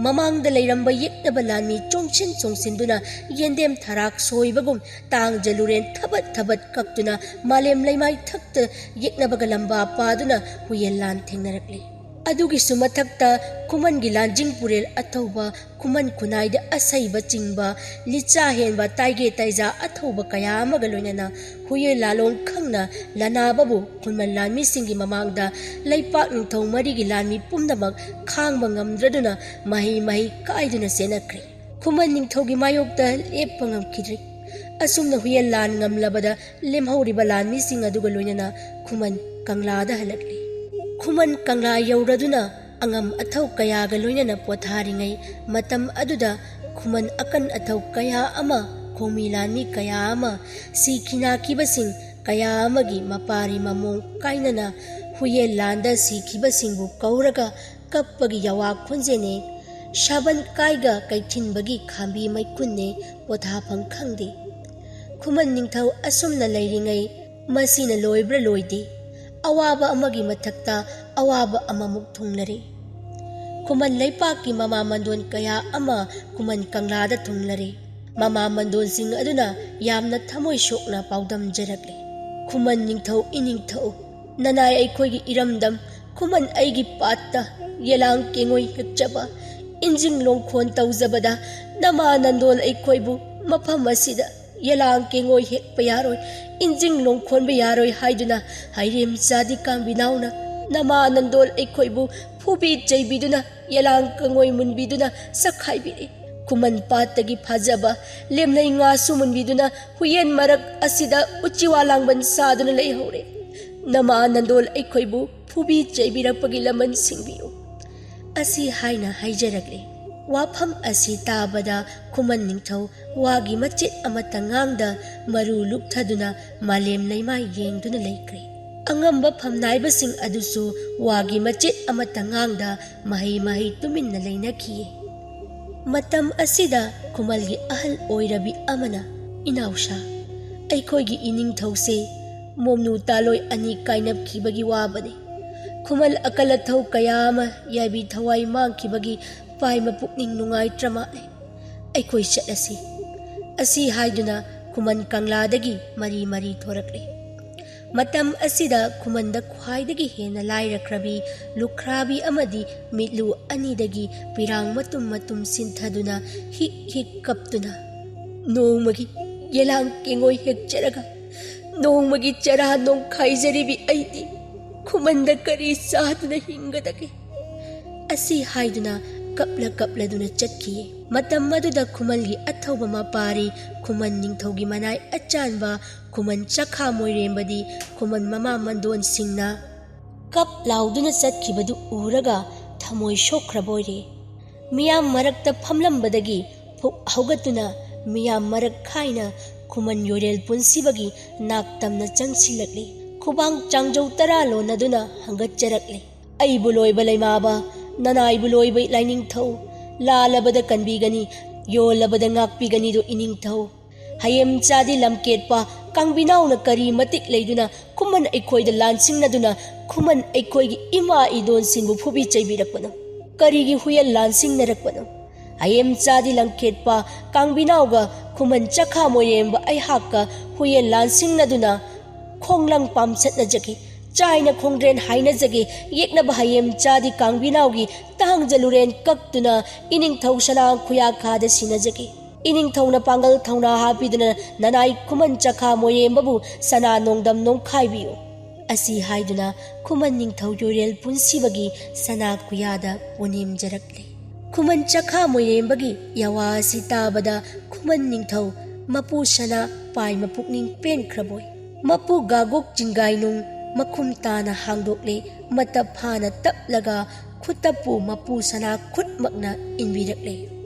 ꯃꯃꯥꯡꯗ ꯂꯩꯔꯝꯕ ꯌꯦꯛꯅꯕ ꯂꯥꯟꯃꯤ ꯆꯣꯡꯁꯤꯟ ꯆꯣꯡꯁꯤꯟꯗꯨꯅ ꯌꯦꯟꯗꯦꯝ ꯊꯔꯥꯛ ꯁꯣꯏꯕꯒꯨꯝ ꯇꯥꯡꯖ ꯂꯨꯔꯦꯟ ꯊꯕꯠ ꯊꯕꯠ ꯀꯛꯇꯨꯅ ꯃꯥꯂꯦꯝ ꯂꯩꯃꯥꯏ ꯊꯛꯇ ꯌꯦꯛꯅꯕꯒ ꯂꯝꯕꯥ ꯄꯥꯗꯨꯅ ꯍꯨꯌꯦꯟ ꯂꯥꯟ ꯊꯦꯡꯅꯔꯛꯂꯤ꯫ ꯑꯗꯨꯒꯤꯁꯨ ꯃꯊꯛꯇ ꯈꯨꯃꯟꯒꯤ ꯂꯥꯟꯖꯤꯡ ꯄꯨꯔꯦꯜ ꯑꯊꯧꯕ, ꯈꯨꯃꯟ ꯈꯨꯟꯅꯥꯏꯗ ꯑꯁꯩꯕ ꯆꯤꯡꯕ, ꯂꯤꯆꯥ ꯍꯦꯟꯕ ꯇꯥꯏꯒꯦ ꯇꯥꯏꯖꯥ ꯑꯊꯧꯕ ꯀꯌꯥ ꯑꯃꯒ ꯂꯣꯏꯅꯅ ꯍꯨꯌꯦꯟ ꯂꯥꯂꯣꯡ ꯈꯪꯅ ꯂꯅꯥꯕꯕꯨ ꯈꯨꯃꯟ ꯂꯥꯟꯃꯤꯁꯤꯡꯒꯤ ꯃꯃꯥꯡꯗ ꯂꯩꯄꯥꯛ ꯅꯤꯡꯊꯧ ꯃꯔꯤꯒꯤ ꯂꯥꯟꯃꯤ ꯄꯨꯝꯅꯃꯛ ꯈꯥꯡꯕ ꯉꯝꯗ꯭ꯔꯗꯨꯅ ꯃꯍꯩ ꯃꯍꯩ ꯀꯥꯏꯗꯨꯅ ꯆꯦꯟꯅꯈ꯭ꯔꯦ꯫ ꯈꯨꯃꯟ ꯅꯤꯡꯊꯧꯒꯤ ꯃꯥꯌꯣꯛꯇ ꯂꯦꯞꯄ ꯉꯝꯈꯤꯗ꯭ꯔꯦ꯫ ꯑꯁꯨꯝꯅ ꯍꯨꯌꯦꯟ ꯂꯥꯟ ꯉꯝꯂꯕꯗ ꯂꯦꯝꯍꯧꯔꯤꯕ ꯂꯥꯟꯃꯤꯁꯤꯡ ꯑꯗꯨꯒ ꯂꯣꯏꯅꯅ ꯈꯨꯃꯟ ꯀꯪꯂꯥꯗ ꯍꯜꯂꯛꯂꯤ꯫ ꯈꯨꯃꯟ ꯀꯪꯂꯥ ꯌꯧꯔꯗꯨꯅ ꯑꯉꯝ ꯑꯊꯧ ꯀꯌꯥꯒ ꯂꯣꯏꯅꯅ ꯄꯣꯊꯥꯔꯤꯉꯩ ꯃꯇꯝ ꯑꯗꯨꯗ ꯈꯨꯃꯟ ꯑꯀꯟ ꯑꯊꯧ ꯀꯌꯥ ꯑꯃ, ꯈꯣꯡꯃꯤ ꯂꯥꯟꯃꯤ ꯀꯌꯥ ꯑꯃ, ꯁꯤꯈꯤ ꯅꯥꯈꯤꯕꯁꯤꯡ ꯀꯌꯥ ꯑꯃꯒꯤ ꯃꯄꯥꯔꯤ ꯃꯃꯣꯡ ꯀꯥꯏꯅꯅ ꯍꯨꯌꯦꯟ ꯂꯥꯟꯗ ꯁꯤꯈꯤꯕꯁꯤꯡꯕꯨ ꯀꯧꯔꯒ ꯀꯞꯄꯒꯤ ꯌꯥꯋꯥ ꯈꯣꯟꯖꯦꯜꯅꯦ꯫ ꯁꯥꯕꯟ ꯀꯥꯏꯒ ꯀꯩꯊꯤꯟꯕꯒꯤ ꯈꯥꯝꯕꯤ ꯃꯩꯈꯨꯟꯅꯦ꯫ ꯄꯣꯊꯥꯐꯝ ꯈꯪꯗꯦ꯫ ꯈꯨꯃꯟ ꯅꯤꯡꯊꯧ ꯑꯁꯨꯝꯅ ꯂꯩꯔꯤꯉꯩ ꯃꯁꯤꯅ ꯂꯣꯏꯕ꯭ꯔꯥ ꯂꯣꯏꯗꯦ꯫ ꯑꯋꯥꯕ ꯑꯃꯒꯤ ꯃꯊꯛꯇ ꯑꯋꯥꯕ ꯑꯃꯃꯨꯛ ꯊꯨꯡꯂꯔꯦ꯫ ꯈꯨꯃꯟ ꯂꯩꯄꯥꯛꯀꯤ ꯃꯃꯥ ꯃꯟꯗꯣꯟ ꯀꯌꯥ ꯑꯃ ꯈꯨꯃꯟ ꯀꯪꯂꯥꯗ ꯊꯨꯡꯂꯔꯦ꯫ ꯃꯃꯥ ꯃꯟꯗꯣꯟꯁꯤꯡ ꯑꯗꯨꯅ ꯌꯥꯝꯅ ꯊꯃꯣꯏ ꯁꯣꯛꯅ ꯄꯥꯎꯗꯝꯖꯔꯛꯂꯤ꯫ ꯈꯨꯃꯟ ꯅꯤꯡꯊꯧ ꯏꯅꯤꯡꯊꯧ, ꯅꯅꯥꯏ ꯑꯩꯈꯣꯏꯒꯤ ꯏꯔꯝꯗꯝ, ꯈꯨꯃꯟ ꯑꯩꯒꯤ ꯄꯥꯠꯇ ꯌꯦꯂꯥꯡ ꯀꯦꯡꯉꯣꯏ ꯍꯦꯛꯆꯕ, ꯏꯟꯖꯤꯡ ꯂꯣꯡꯈꯣꯟ ꯇꯧꯖꯕꯗ ꯅꯃꯥ ꯅꯟꯗꯣꯜ ꯑꯩꯈꯣꯏꯕꯨ ꯃꯐꯝ ꯑꯁꯤꯗ ꯌꯦꯂꯥꯡ ꯀꯦꯡꯉꯣꯏ ꯍꯦꯛꯄ ꯌꯥꯔꯣꯏ, ꯏꯟꯖꯤꯡ ꯂꯣꯡꯈꯣꯟꯕ ꯌꯥꯔꯣꯏ ꯍꯥꯏꯗꯨꯅ ꯍꯥꯏꯔꯦꯝ ꯆꯥꯗꯤ ꯀꯥꯡꯕꯤꯅꯥꯎꯅ ꯅꯃꯥ ꯅꯟꯗꯣꯜ ꯑꯩꯈꯣꯏꯕꯨ ꯐꯨꯕꯤ ꯆꯩꯕꯤꯗꯨꯅ ꯌꯦꯂꯥꯡ ꯀꯦꯡꯉꯣꯏ ꯃꯨꯟꯕꯤꯗꯨꯅ ꯆꯈꯥꯏꯕꯤꯔꯦ꯫ ꯈꯨꯃꯟ ꯄꯥꯠꯇꯒꯤ ꯐꯥꯖꯕ ꯂꯦꯝꯂꯩ ꯉꯥꯁꯨ ꯃꯨꯟꯕꯤꯗꯨꯅ ꯍꯨꯌꯦꯟ ꯃꯔꯛ ꯑꯁꯤꯗ ꯎꯆꯤꯋꯥ ꯂꯥꯡꯕꯟ ꯁꯥꯗꯨꯅ ꯂꯩꯍꯧꯔꯦ꯫ ꯅꯃꯥ ꯅꯟꯗꯣꯜ ꯑꯩꯈꯣꯏꯕꯨ ꯐꯨꯕꯤ ꯆꯩꯕꯤꯔꯛꯄꯒꯤ ꯂꯃꯟ ꯁꯤꯡꯕꯤꯌꯨ꯫ ꯑꯁꯤ ꯍꯥꯏꯅ ꯍꯥꯏꯖꯔꯛꯂꯦ꯫ ꯋꯥꯐꯝ ꯑꯁꯤ ꯇꯥꯕꯗ ꯈꯨꯃꯟ ꯅꯤꯡꯊꯧ ꯋꯥꯒꯤ ꯃꯆꯦꯠ ꯑꯃꯠꯇ ꯉꯥꯡꯗ ꯃꯔꯨ ꯂꯨꯞꯊꯗꯨꯅ ꯃꯥꯂꯦꯝ ꯂꯩꯃꯥꯏ ꯌꯦꯡꯗꯨꯅ ꯂꯩꯈ꯭ꯔꯦ꯫ ꯑꯉꯝꯕ ꯐꯝꯅꯥꯏꯕꯁꯤꯡ ꯑꯗꯨꯁꯨ ꯋꯥꯒꯤ ꯃꯆꯦꯠ ꯑꯃꯠꯇ ꯉꯥꯡꯗ ꯃꯍꯩ ꯃꯍꯩ ꯇꯨꯃꯤꯟꯅ ꯂꯩꯅꯈꯤꯌꯦ꯫ ꯃꯇꯝ ꯑꯁꯤꯗ ꯈꯨꯃꯜꯒꯤ ꯑꯍꯜ ꯑꯣꯏꯔꯕꯤ ꯑꯃꯅ, "ꯏꯅꯥꯎꯁꯥ, ꯑꯩꯈꯣꯏꯒꯤ ꯏꯅꯤꯡꯊꯧꯁꯦ ꯃꯣꯝꯅꯨ ꯇꯥꯂꯣꯏ ꯑꯅꯤ ꯀꯥꯏꯅꯈꯤꯕꯒꯤ ꯋꯥꯕꯅꯤ꯫ ꯈꯨꯃꯜ ꯑꯀꯜ ꯑꯊꯧ ꯀꯌꯥ ꯑꯃ ꯌꯥꯏꯕꯤ ꯊꯋꯥꯏ ꯃꯥꯡꯈꯤꯕꯒꯤ ꯄꯥꯏꯃ ꯄꯨꯛꯅꯤꯡ ꯅꯨꯡꯉꯥꯏꯇ꯭ꯔ ꯃꯥꯜꯂꯦ꯫ ꯑꯩꯈꯣꯏ ꯆꯠꯂꯁꯤ꯫" ꯑꯁꯤ ꯍꯥꯏꯗꯨꯅ ꯈꯨꯃꯟ ꯀꯪꯂꯥꯗꯒꯤ ꯃꯔꯤ ꯃꯔꯤ ꯊꯣꯔꯛꯂꯦ꯫ ꯃꯇꯝ ꯑꯁꯤꯗ ꯈꯨꯃꯟꯗ ꯈ꯭ꯋꯥꯏꯗꯒꯤ ꯍꯦꯟꯅ ꯂꯥꯏꯔꯈ꯭ꯔꯕꯤ ꯂꯨꯈ꯭ꯔꯥꯕꯤ ꯑꯃꯗꯤ ꯃꯤꯠꯂꯨ ꯑꯅꯤꯗꯒꯤ ꯄꯤꯔꯥꯡ ꯃꯇꯨꯝ ꯃꯇꯨꯝ ꯁꯤꯟꯊꯗꯨꯅ ꯍꯤꯛ ꯍꯤꯛ ꯀꯞꯇꯨꯅ, "ꯅꯣꯡꯃꯒꯤ ꯌꯦꯂꯥꯡ ꯀꯦꯡꯉꯣꯏ ꯍꯦꯛꯆꯔꯒ ꯅꯣꯡꯃꯒꯤ ꯆꯔꯥ ꯅꯣꯡꯈꯥꯏꯖꯔꯤꯕꯤ ꯑꯩꯗꯤ ꯈꯨꯃꯟꯗ ꯀꯔꯤ ꯆꯥꯗꯨꯅ ꯍꯤꯡꯒꯗꯒꯦ?" ꯑꯁꯤ ꯍꯥꯏꯗꯨꯅ ꯀꯞꯂ ꯀꯞꯂꯗꯨꯅ ꯆꯠꯈꯤ꯫ ꯃꯇꯝ ꯑꯗꯨꯗ ꯈꯨꯃꯟꯒꯤ ꯑꯊꯧꯕ ꯃꯄꯥꯔꯤ ꯈꯨꯃꯟ ꯅꯤꯡꯊꯧꯒꯤ ꯃꯅꯥꯏ ꯑꯆꯥꯟꯕ ꯈꯨꯃꯟ ꯆꯈꯥ ꯃꯣꯏꯔꯦꯝꯕꯗꯤ ꯈꯨꯃꯟ ꯃꯃꯥ ꯃꯟꯗꯣꯟ ꯁꯤꯡꯅ ꯀꯞ ꯂꯥꯎꯗꯨꯅ ꯆꯠꯈꯤꯕꯗꯨ ꯎꯔꯒ ꯊꯃꯣꯏ ꯁꯣꯛꯈ꯭ꯔꯕ ꯑꯣꯏꯔꯦ꯫ ꯃꯤꯌꯥꯝ ꯃꯔꯛꯇ ꯐꯝꯂꯝꯕꯗꯒꯤ ꯐꯨꯛ ꯍꯧꯒꯠꯇꯨꯅ ꯃꯤꯌꯥꯝ ꯃꯔꯛ ꯈꯥꯏꯅ ꯈꯨꯃꯟ ꯌꯣꯏꯔꯦꯜ ꯄꯨꯟꯁꯤꯕꯒꯤ ꯅꯥꯛꯇꯝꯅ ꯆꯪꯁꯤꯜꯂꯛꯂꯦ꯫ ꯈꯨꯕꯥꯡ ꯆꯥꯡꯖꯧ ꯇꯔꯥ ꯂꯣꯟꯅꯗꯨꯅ ꯍꯪꯒꯠꯆꯔꯛꯂꯦ꯫ "ꯑꯩꯕꯨ ꯂꯣꯏꯕ ꯂꯩꯃꯥꯕ, ꯅꯅꯥꯏꯕꯨ ꯂꯣꯏꯕ ꯂꯥꯏꯅꯤꯡꯊꯧ, ꯂꯥꯜꯂꯕꯗ ꯀꯟꯕꯤꯒꯅꯤ, ꯌꯣꯜꯂꯕꯗ ꯉꯥꯛꯄꯤꯒꯅꯤꯗꯣ ꯏꯅꯤꯡꯊꯧ꯫ ꯍꯌꯦꯝ ꯆꯥꯗꯤ ꯂꯝꯀꯦꯠꯄ ꯀꯥꯡꯕꯤꯅꯥꯎꯅ ꯀꯔꯤ ꯃꯇꯤꯛ ꯂꯩꯗꯨꯅ ꯈꯨꯃꯟ ꯑꯩꯈꯣꯏꯗ ꯂꯥꯟꯁꯤꯡꯅꯗꯨꯅ ꯈꯨꯃꯟ ꯑꯩꯈꯣꯏꯒꯤ ꯏꯃꯥ ꯏꯗꯣꯟꯁꯤꯡꯕꯨ ꯐꯨꯕꯤ ꯆꯩꯕꯤꯔꯛꯄꯅꯣ? ꯀꯔꯤꯒꯤ ꯍꯨꯌꯦꯟ ꯂꯥꯟꯁꯤꯡꯅꯔꯛꯄꯅꯣ? ꯍꯌꯦꯝ ꯆꯥꯗꯤ ꯂꯝꯀꯦꯠꯄ ꯀꯥꯡꯕꯤꯅꯥꯎꯒ ꯈꯨꯃꯟ ꯆꯈꯥ ꯃꯣꯏꯔꯦꯝꯕ ꯑꯩꯍꯥꯛꯀ ꯍꯨꯌꯦꯟ ꯂꯥꯟꯁꯤꯡꯅꯗꯨꯅ ꯈꯣꯡꯂꯪ ꯄꯥꯝꯆꯠꯅꯖꯒꯦ, ꯆꯥꯏꯅ ꯈꯣꯡꯗ꯭ꯔꯦꯟ ꯍꯥꯏꯅꯖꯒꯦ, ꯌꯦꯛꯅꯕ ꯍꯌꯦꯝ ꯆꯥꯗꯤ ꯀꯥꯡꯕꯤꯅꯥꯎꯒꯤ ꯇꯥꯡꯖ ꯂꯨꯔꯦꯟ ꯀꯛꯇꯨꯅ ꯏꯅꯤꯡꯊꯧ ꯁꯅꯥ ꯈꯨꯌꯥꯈꯥꯗ ꯁꯤꯟꯅꯖꯒꯦ꯫ ꯏꯅꯤꯡꯊꯧꯅ ꯄꯥꯡꯒꯜ ꯊꯧꯅꯥ ꯍꯥꯞꯄꯤꯗꯨꯅ ꯅꯅꯥꯏ ꯈꯨꯃꯟ ꯆꯈꯥ ꯃꯣꯏꯔꯦꯝꯕꯕꯨ ꯁꯅꯥ ꯅꯣꯡꯗꯝ ꯅꯣꯡꯈꯥꯏꯕꯤꯌꯨ꯫" ꯑꯁꯤ ꯍꯥꯏꯗꯨꯅ ꯈꯨꯃꯟ ꯅꯤꯡꯊꯧ ꯌꯣꯏꯔꯦꯜ ꯄꯨꯟꯁꯤꯕꯒꯤ ꯁꯅꯥ ꯈꯨꯌꯥꯗ ꯄꯨꯅꯦꯝꯖꯔꯛꯂꯦ꯫ ꯈꯨꯃꯟ ꯆꯈꯥ ꯃꯣꯏꯔꯦꯝꯕꯒꯤ ꯌꯥꯋꯥ ꯑꯁꯤ ꯇꯥꯕꯗ ꯈꯨꯃꯟ ꯅꯤꯡꯊꯧ ꯃꯄꯨ ꯁꯅꯥ ꯄꯥꯏꯃ ꯄꯨꯛꯅꯤꯡ ꯄꯦꯟꯈ꯭ꯔꯕꯣꯏ꯫ ꯃꯄꯨ ꯒꯥꯒꯣꯛ ꯆꯤꯡꯒꯥꯏꯅꯨꯡ ꯃꯈꯨꯝ ꯇꯥꯅ ꯍꯥꯡꯗꯣꯛꯂꯦ꯫ ꯃꯇꯞ ꯐꯥꯅ ꯇꯞꯂꯒ ꯈꯨꯇꯞꯄꯨ ꯃꯄꯨ ꯁꯅꯥ ꯈꯨꯠꯃꯛꯅ ꯏꯟꯕꯤꯔꯛꯂꯦ꯫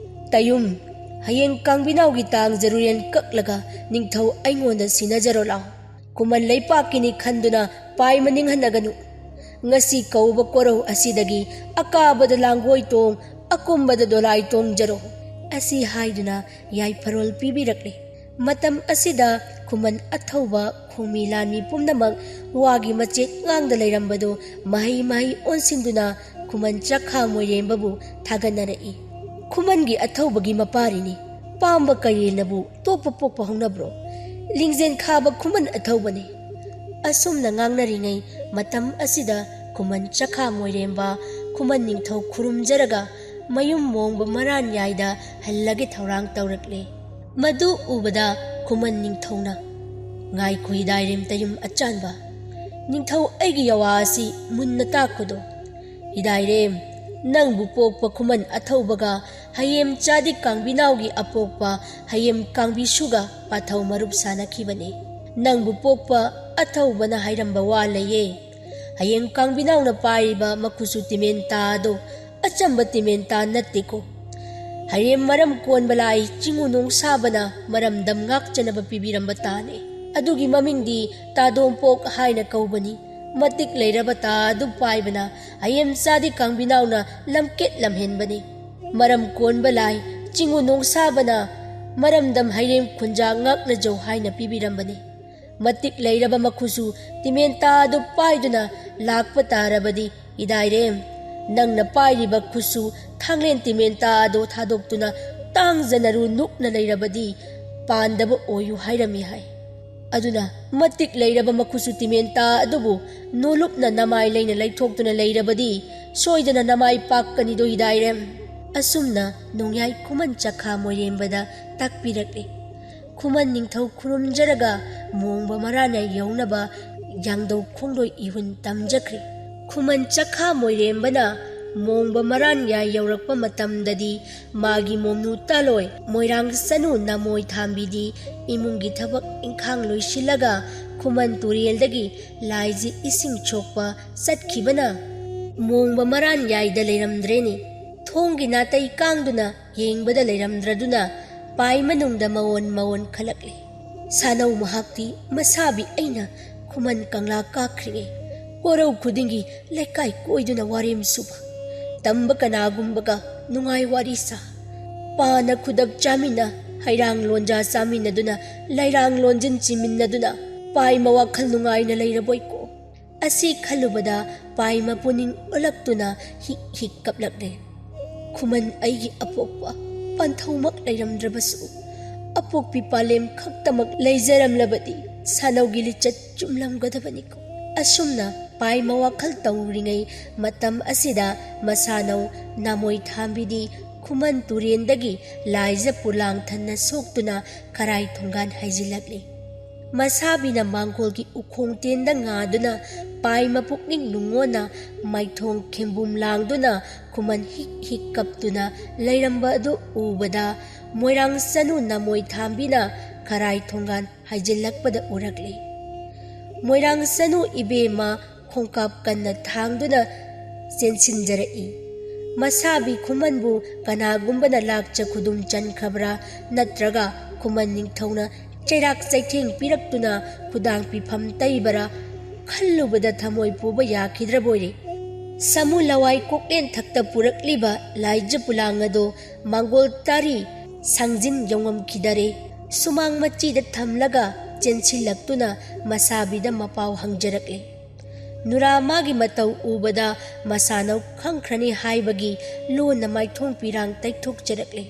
"ꯇꯌꯨꯝ, ꯍꯌꯦꯡ ꯀꯥꯡꯕꯤꯅꯥꯎꯒꯤ ꯇꯥꯡ ꯖꯔꯨꯌꯦꯟ ꯀꯛꯂꯒ ꯅꯤꯡꯊꯧ ꯑꯩꯉꯣꯟꯗ ꯁꯤꯟꯅꯖꯔꯣ ꯂꯥꯎ꯫ ꯈꯨꯃꯟ ꯂꯩꯄꯥꯛꯀꯤꯅꯤ ꯈꯟꯗꯨꯅ ꯄꯥꯏꯃ ꯅꯤꯡꯍꯟꯅꯒꯅꯨ꯫ ꯉꯁꯤ ꯀꯧꯕ ꯀꯣꯔꯧ ꯑꯁꯤꯗꯒꯤ ꯑꯀꯥꯕꯗ ꯂꯥꯡꯒꯣꯏ ꯇꯣꯡ, ꯑꯀꯨꯝꯕꯗ ꯗꯣꯂꯥꯏ ꯇꯣꯡꯖꯔꯣ" ꯑꯁꯤ ꯍꯥꯏꯗꯨꯅ ꯌꯥꯏꯐꯔꯣꯜ ꯄꯤꯕꯤꯔꯛꯂꯦ꯫ ꯃꯇꯝ ꯑꯁꯤꯗ ꯈꯨꯃꯟ ꯑꯊꯧꯕ ꯈꯣꯡꯃꯤ ꯂꯥꯟꯃꯤ ꯄꯨꯝꯅꯃꯛ ꯋꯥꯒꯤ ꯃꯆꯦꯠ ꯉꯥꯡꯗ ꯂꯩꯔꯝꯕꯗꯨ ꯃꯍꯩ ꯃꯍꯩ ꯑꯣꯟꯁꯤꯟꯗꯨꯅ ꯈꯨꯃꯟ ꯆꯈꯥ ꯃꯣꯏꯔꯦꯝꯕꯕꯨ ꯊꯥꯒꯠꯅꯔꯛꯏ꯫ "ꯈꯨꯃꯟꯒꯤ ꯑꯊꯧꯕꯒꯤ ꯃꯄꯥꯔꯤꯅꯤ꯫ ꯄꯥꯝꯕ ꯀꯌꯦꯜꯅꯕꯨ ꯇꯣꯞꯄ ꯄꯣꯛꯄ ꯍꯧꯅꯕ꯭ꯔꯣ? ꯂꯤꯡꯖꯦꯜ ꯈꯥꯕ ꯈꯨꯃꯟ ꯑꯊꯧꯕꯅꯤ"꯫ ꯑꯁꯨꯝꯅ ꯉꯥꯡꯅꯔꯤꯉꯩ ꯃꯇꯝ ꯑꯁꯤꯗ ꯈꯨꯃꯟ ꯆꯈꯥ ꯃꯣꯏꯔꯦꯝꯕ ꯈꯨꯃꯟ ꯅꯤꯡꯊꯧ ꯈꯨꯔꯨꯝꯖꯔꯒ ꯃꯌꯨꯝ ꯃꯣꯡꯕ ꯃꯔꯥꯟ ꯌꯥꯏꯗ ꯍꯜꯂꯒꯦ ꯊꯧꯔꯥꯡ ꯇꯧꯔꯛꯂꯦ꯫ ꯃꯗꯨ ꯎꯕꯗ ꯈꯨꯃꯟ ꯅꯤꯡꯊꯧꯅ, "ꯉꯥꯏꯈꯣ ꯍꯤꯗꯥꯏꯔꯦꯝ ꯇꯌꯨꯝ ꯑꯆꯥꯟꯕ, ꯅꯤꯡꯊꯧ ꯑꯩꯒꯤ ꯌꯥꯋꯥ ꯑꯁꯤ ꯃꯨꯟꯅ ꯇꯥꯛꯈꯣꯗꯣ꯫ ꯍꯤꯗꯥꯏꯔꯦꯝ, ꯅꯪꯕꯨ ꯄꯣꯛꯄ ꯈꯨꯃꯟ ꯑꯊꯧꯕꯒ ꯍꯌꯦꯝ ꯆꯥꯗꯤ ꯀꯥꯡꯕꯤꯅꯥꯎꯒꯤ ꯑꯄꯣꯛꯄ ꯍꯌꯦꯝ ꯀꯥꯡꯕꯤꯁꯨꯒ ꯄꯥꯊꯧ ꯃꯔꯨꯞ ꯁꯥꯅꯈꯤꯕꯅꯤ꯫ ꯅꯪꯕꯨ ꯄꯣꯛꯄ ꯑꯊꯧꯕꯅ ꯍꯥꯏꯔꯝꯕ ꯋꯥ ꯂꯩꯌꯦ꯫ ꯍꯌꯦꯡ ꯀꯥꯡꯕꯤꯅꯥꯎꯅ ꯄꯥꯏꯔꯤꯕ ꯃꯈꯨꯠꯁꯨ ꯇꯤꯃꯦꯟꯇꯥ ꯑꯗꯣ ꯑꯆꯝꯕ ꯇꯤꯃꯦꯟꯇꯥ ꯅꯠꯇꯦꯀꯣ꯫ ꯍꯌꯦꯡ ꯃꯔꯝ ꯀꯣꯟꯕ ꯂꯥꯏ ꯆꯤꯡꯉꯨ ꯅꯣꯡꯁꯥꯕꯅ ꯃꯔꯝꯗꯝ ꯉꯥꯛꯆꯅꯕ ꯄꯤꯕꯤꯔꯝꯕ ꯇꯥꯅꯦ꯫ ꯑꯗꯨꯒꯤ ꯃꯃꯤꯡꯗꯤ ꯇꯥꯗꯣꯝꯄꯣꯛ ꯍꯥꯏꯅ ꯀꯧꯕꯅꯤ꯫ ꯃꯇꯤꯛ ꯂꯩꯔꯕ ꯇꯥ ꯑꯗꯨ ꯄꯥꯏꯕꯅ ꯍꯌꯦꯝ ꯆꯥꯗꯤ ꯀꯥꯡꯕꯤꯅꯥꯎꯅ ꯂꯝꯀꯦꯠ ꯂꯝꯍꯦꯟꯕꯅꯤ꯫ ꯃꯔꯝ ꯀꯣꯟꯕ ꯂꯥꯏ ꯆꯤꯡꯉꯨ ꯅꯣꯡꯁꯥꯕꯅ ꯃꯔꯝꯗꯝ ꯍꯩꯔꯦꯝ ꯈꯨꯟꯖꯥ ꯉꯥꯛꯅꯖꯧ ꯍꯥꯏꯅ ꯄꯤꯕꯤꯔꯝꯕꯅꯤ꯫ ꯃꯇꯤꯛ ꯂꯩꯔꯕ ꯃꯈꯨꯠꯁꯨ ꯇꯤꯃꯦꯟꯇꯥ ꯑꯗꯨ ꯄꯥꯏꯗꯨꯅ ꯂꯥꯛꯄ ꯇꯥꯔꯕꯗꯤ, ꯏꯗꯥꯏꯔꯦꯝ, ꯅꯪꯅ ꯄꯥꯏꯔꯤꯕ ꯈꯨꯠꯁꯨ ꯊꯥꯡꯂꯦꯟ ꯇꯤꯃꯦꯟꯇꯥ ꯑꯗꯨ ꯊꯥꯗꯣꯛꯇꯨꯅ ꯇꯥꯡꯖꯅꯔꯨ ꯅꯨꯛꯅ ꯂꯩꯔꯕꯗꯤ ꯄꯥꯟꯗꯕ ꯑꯣꯏꯌꯨ ꯍꯥꯏꯔꯝꯃꯤ ꯍꯥꯏ꯫ ꯑꯗꯨꯅ ꯃꯇꯤꯛ ꯂꯩꯔꯕ ꯃꯈꯨꯠꯁꯨ ꯇꯤꯃꯦꯟꯇꯥ ꯑꯗꯨꯕꯨ ꯅꯣꯂꯨꯞꯅ ꯅꯃꯥꯏ ꯂꯩꯅ ꯂꯩꯊꯣꯛꯇꯨꯅ ꯂꯩꯔꯕꯗꯤ ꯁꯣꯏꯗꯅ ꯅꯃꯥꯏ ꯄꯥꯛꯀꯅꯤꯗꯣ ꯏꯗꯥꯏꯔꯦꯝ꯫ ꯑꯁꯨꯝꯅ ꯅꯣꯡꯌꯥꯏ ꯈꯨꯃꯟ ꯆꯈꯥ ꯃꯣꯏꯔꯦꯝꯕꯗ ꯇꯥꯛꯄꯤꯔꯛꯂꯤ꯫ ꯈꯨꯃꯟ ꯅꯤꯡꯊꯧ ꯈꯨꯔꯨꯝꯖꯔꯒ ꯃꯣꯡꯕ ꯃꯔꯥꯅ ꯌꯧꯅꯕ ꯌꯥꯡꯗꯧ ꯈꯣꯡꯂꯣꯏ ꯏꯍꯨꯟ ꯇꯝꯖꯈ꯭ꯔꯦ꯫ ꯈꯨꯃꯟ ꯆꯈꯥ ꯃꯣꯏꯔꯦꯝꯕꯅ ꯃꯣꯡꯕ ꯃꯔꯥꯟ ꯌꯥꯏ ꯌꯧꯔꯛꯄ ꯃꯇꯝꯗꯗꯤ ꯃꯥꯒꯤ ꯃꯣꯝꯅꯨ ꯇꯥꯂꯣꯏ ꯃꯣꯏꯔꯥꯡ ꯆꯅꯨ ꯅꯃꯣꯏ ꯊꯥꯝꯕꯤꯗꯤ ꯏꯃꯨꯡꯒꯤ ꯊꯕꯛ ꯏꯪꯈꯥꯡ ꯂꯣꯏꯁꯤꯜꯂꯒ ꯈꯨꯃꯟ ꯇꯨꯔꯦꯜꯗꯒꯤ ꯂꯥꯏꯖꯤ ꯏꯁꯤꯡ ꯁꯣꯛꯄ ꯆꯠꯈꯤꯕꯅ ꯃꯣꯡꯕ ꯃꯔꯥꯟ ꯌꯥꯏꯗ ꯂꯩꯔꯝꯗ꯭ꯔꯦꯅꯦ꯫ ꯊꯣꯡꯒꯤ ꯅꯥꯇꯩ ꯀꯥꯡꯗꯨꯅ ꯌꯦꯡꯕꯗ ꯂꯩꯔꯝꯗ꯭ꯔꯗꯨꯅ ꯄꯥꯏ ꯃꯅꯨꯡꯗ ꯃꯋꯣꯟ ꯃꯋꯣꯟ ꯈꯜꯂꯛꯂꯦ꯫ ꯁꯥꯅꯧ ꯃꯍꯥꯛꯇꯤ ꯃꯁꯥꯕꯤ ꯑꯩꯅ ꯈꯨꯃꯟ ꯀꯪꯂꯥ ꯀꯥꯈ꯭ꯔꯤꯉꯩ ꯀꯣꯔꯧ ꯈꯨꯗꯤꯡꯒꯤ ꯂꯩꯀꯥꯏ ꯀꯣꯏꯗꯨꯅ ꯋꯥꯔꯦꯝ ꯁꯨꯕ, ꯇꯝꯕ ꯀꯅꯥꯒꯨꯝꯕꯒ ꯅꯨꯡꯉꯥꯏ ꯋꯥꯔꯤ ꯁꯥ, ꯄꯥꯅ ꯈꯨꯗꯛ ꯆꯥꯃꯤꯟꯅ, ꯍꯩꯔꯥꯡ ꯂꯣꯟꯖꯥ ꯆꯥꯃꯤꯟꯅꯗꯨꯅ, ꯂꯩꯔꯥꯡ ꯂꯣꯟꯖꯤꯟ ꯆꯤꯃꯤꯟꯅꯗꯨꯅ ꯄꯥꯏꯃ ꯋꯥꯈꯜ ꯅꯨꯡꯉꯥꯏꯅ ꯂꯩꯔꯕꯣꯏꯀꯣ꯫ ꯑꯁꯤ ꯈꯜꯂꯨꯕꯗ ꯄꯥꯏꯃ ꯄꯨꯛꯅꯤꯡ ꯑꯣꯜꯂꯛꯇꯨꯅ ꯍꯤꯛ ꯍꯤꯛ ꯀꯞꯂꯛꯂꯦ꯫ ꯈꯨꯃꯟ ꯑꯩꯒꯤ ꯑꯄꯣꯛꯄ ꯄꯟꯊꯧꯃꯛ ꯂꯩꯔꯝꯗ꯭ꯔꯕꯁꯨ, ꯑꯄꯣꯛꯄꯤ ꯄꯥꯂꯦꯝ ꯈꯛꯇꯃꯛ ꯂꯩꯖꯔꯝꯂꯕꯗꯤ ꯁꯥꯅꯧꯒꯤ ꯂꯤꯆꯠ ꯆꯨꯝꯂꯝꯒꯗꯕꯅꯤꯀꯣ꯫ ꯑꯁꯨꯝꯅ ꯄꯥꯏꯃ ꯋꯥꯈꯜ ꯇꯧꯔꯤꯉꯩ ꯃꯇꯝ ꯑꯁꯤꯗ ꯃꯁꯥꯅꯧ ꯅꯥꯃꯣꯏ ꯊꯥꯝꯕꯤꯗꯤ ꯈꯨꯃꯟ ꯇꯨꯔꯦꯟꯗꯒꯤ ꯂꯥꯏꯖ ꯄꯨꯂꯥꯡ ꯊꯟꯅ ꯁꯣꯛꯇꯨꯅ ꯈꯔꯥꯏ ꯊꯣꯡꯒꯥꯟ ꯍꯥꯏꯖꯤꯜꯂꯛꯂꯤ꯫ ꯃꯁꯥꯕꯤꯅ ꯃꯥꯡꯒꯣꯜꯒꯤ ꯎꯈꯣꯡ ꯇꯦꯟꯗ ꯉꯥꯗꯨꯅ ꯄꯥꯏ ꯃꯄꯨꯛꯅꯤꯡ ꯅꯨꯡꯉꯣꯟꯅ ꯃꯥꯏꯊꯣꯡ ꯈꯦꯝꯕꯨꯝ ꯂꯥꯡꯗꯨꯅ ꯈꯨꯃꯟ ꯍꯤꯛ ꯍꯤꯛ ꯀꯞꯇꯨꯅ ꯂꯩꯔꯝꯕ ꯑꯗꯨ ꯎꯕꯗ ꯃꯣꯏꯔꯥꯡ ꯆꯅꯨ ꯅꯃꯣꯏ ꯊꯥꯝꯕꯤꯅ ꯈꯔꯥꯏ ꯊꯣꯡꯒꯥꯟ ꯍꯥꯏꯖꯤꯜꯂꯛꯄꯗ ꯎꯔꯛꯂꯤ꯫ ꯃꯣꯏꯔꯥꯡ ꯆꯅꯨ ꯏꯕꯦꯝꯃ ꯈꯣꯡꯀꯥꯞ ꯀꯟꯅ ꯊꯥꯡꯗꯨꯅ ꯆꯦꯟꯁꯤꯟꯖꯔꯛꯏ꯫ ꯃꯁꯥꯕꯤ ꯈꯨꯃꯟꯕꯨ ꯀꯅꯥꯒꯨꯝꯕꯅ ꯂꯥꯛꯆ ꯈꯨꯗꯨꯝ ꯆꯟꯈ꯭ꯔꯕ꯭ꯔꯥ, ꯅꯠꯇ꯭ꯔꯒ ꯈꯨꯃꯟ ꯅꯤꯡꯊꯧꯅ ꯆꯩꯔꯥꯛ ꯆꯩꯊꯦꯡ ꯄꯤꯔꯛꯇꯨꯅ ꯈꯨꯗꯥꯡ ꯄꯤꯐꯝ ꯇꯩꯕꯔꯥ ꯈꯜꯂꯨꯕꯗ ꯊꯃꯣꯏ ꯄꯨꯕ ꯌꯥꯈꯤꯗ꯭ꯔꯕꯣꯏꯔꯦ꯫ ꯁꯥꯃꯨ ꯂꯋꯥꯏ ꯀꯣꯛꯂꯦꯟ ꯊꯛꯇ ꯄꯨꯔꯛꯂꯤꯕ ꯂꯥꯏꯖ ꯄꯨꯂꯥꯡ ꯑꯗꯣ ꯃꯥꯡꯒꯣꯜ ꯇꯥꯔꯤ ꯁꯥꯡꯖꯤꯟ ꯌꯧꯉꯝꯈꯤꯗꯔꯦ꯫ ꯁꯨꯃꯥꯡ ꯃꯆꯤꯗ ꯊꯝꯂꯒ ꯆꯦꯟꯁꯤꯜꯂꯛꯇꯨꯅ ꯃꯁꯥꯕꯤꯗ ꯃꯄꯥꯎ ꯍꯪꯖꯔꯛꯂꯦ꯫ ꯅꯨꯔꯥ ꯃꯥꯒꯤ ꯃꯇꯧ ꯎꯕꯗ ꯃꯁꯥꯅꯧ ꯈꯪꯈ꯭ꯔꯅꯤ ꯍꯥꯏꯕꯒꯤ ꯂꯣꯟꯅ ꯃꯥꯏꯊꯣꯡ ꯄꯤꯔꯥꯡ ꯇꯩꯊꯣꯛꯆꯔꯛꯂꯦ꯫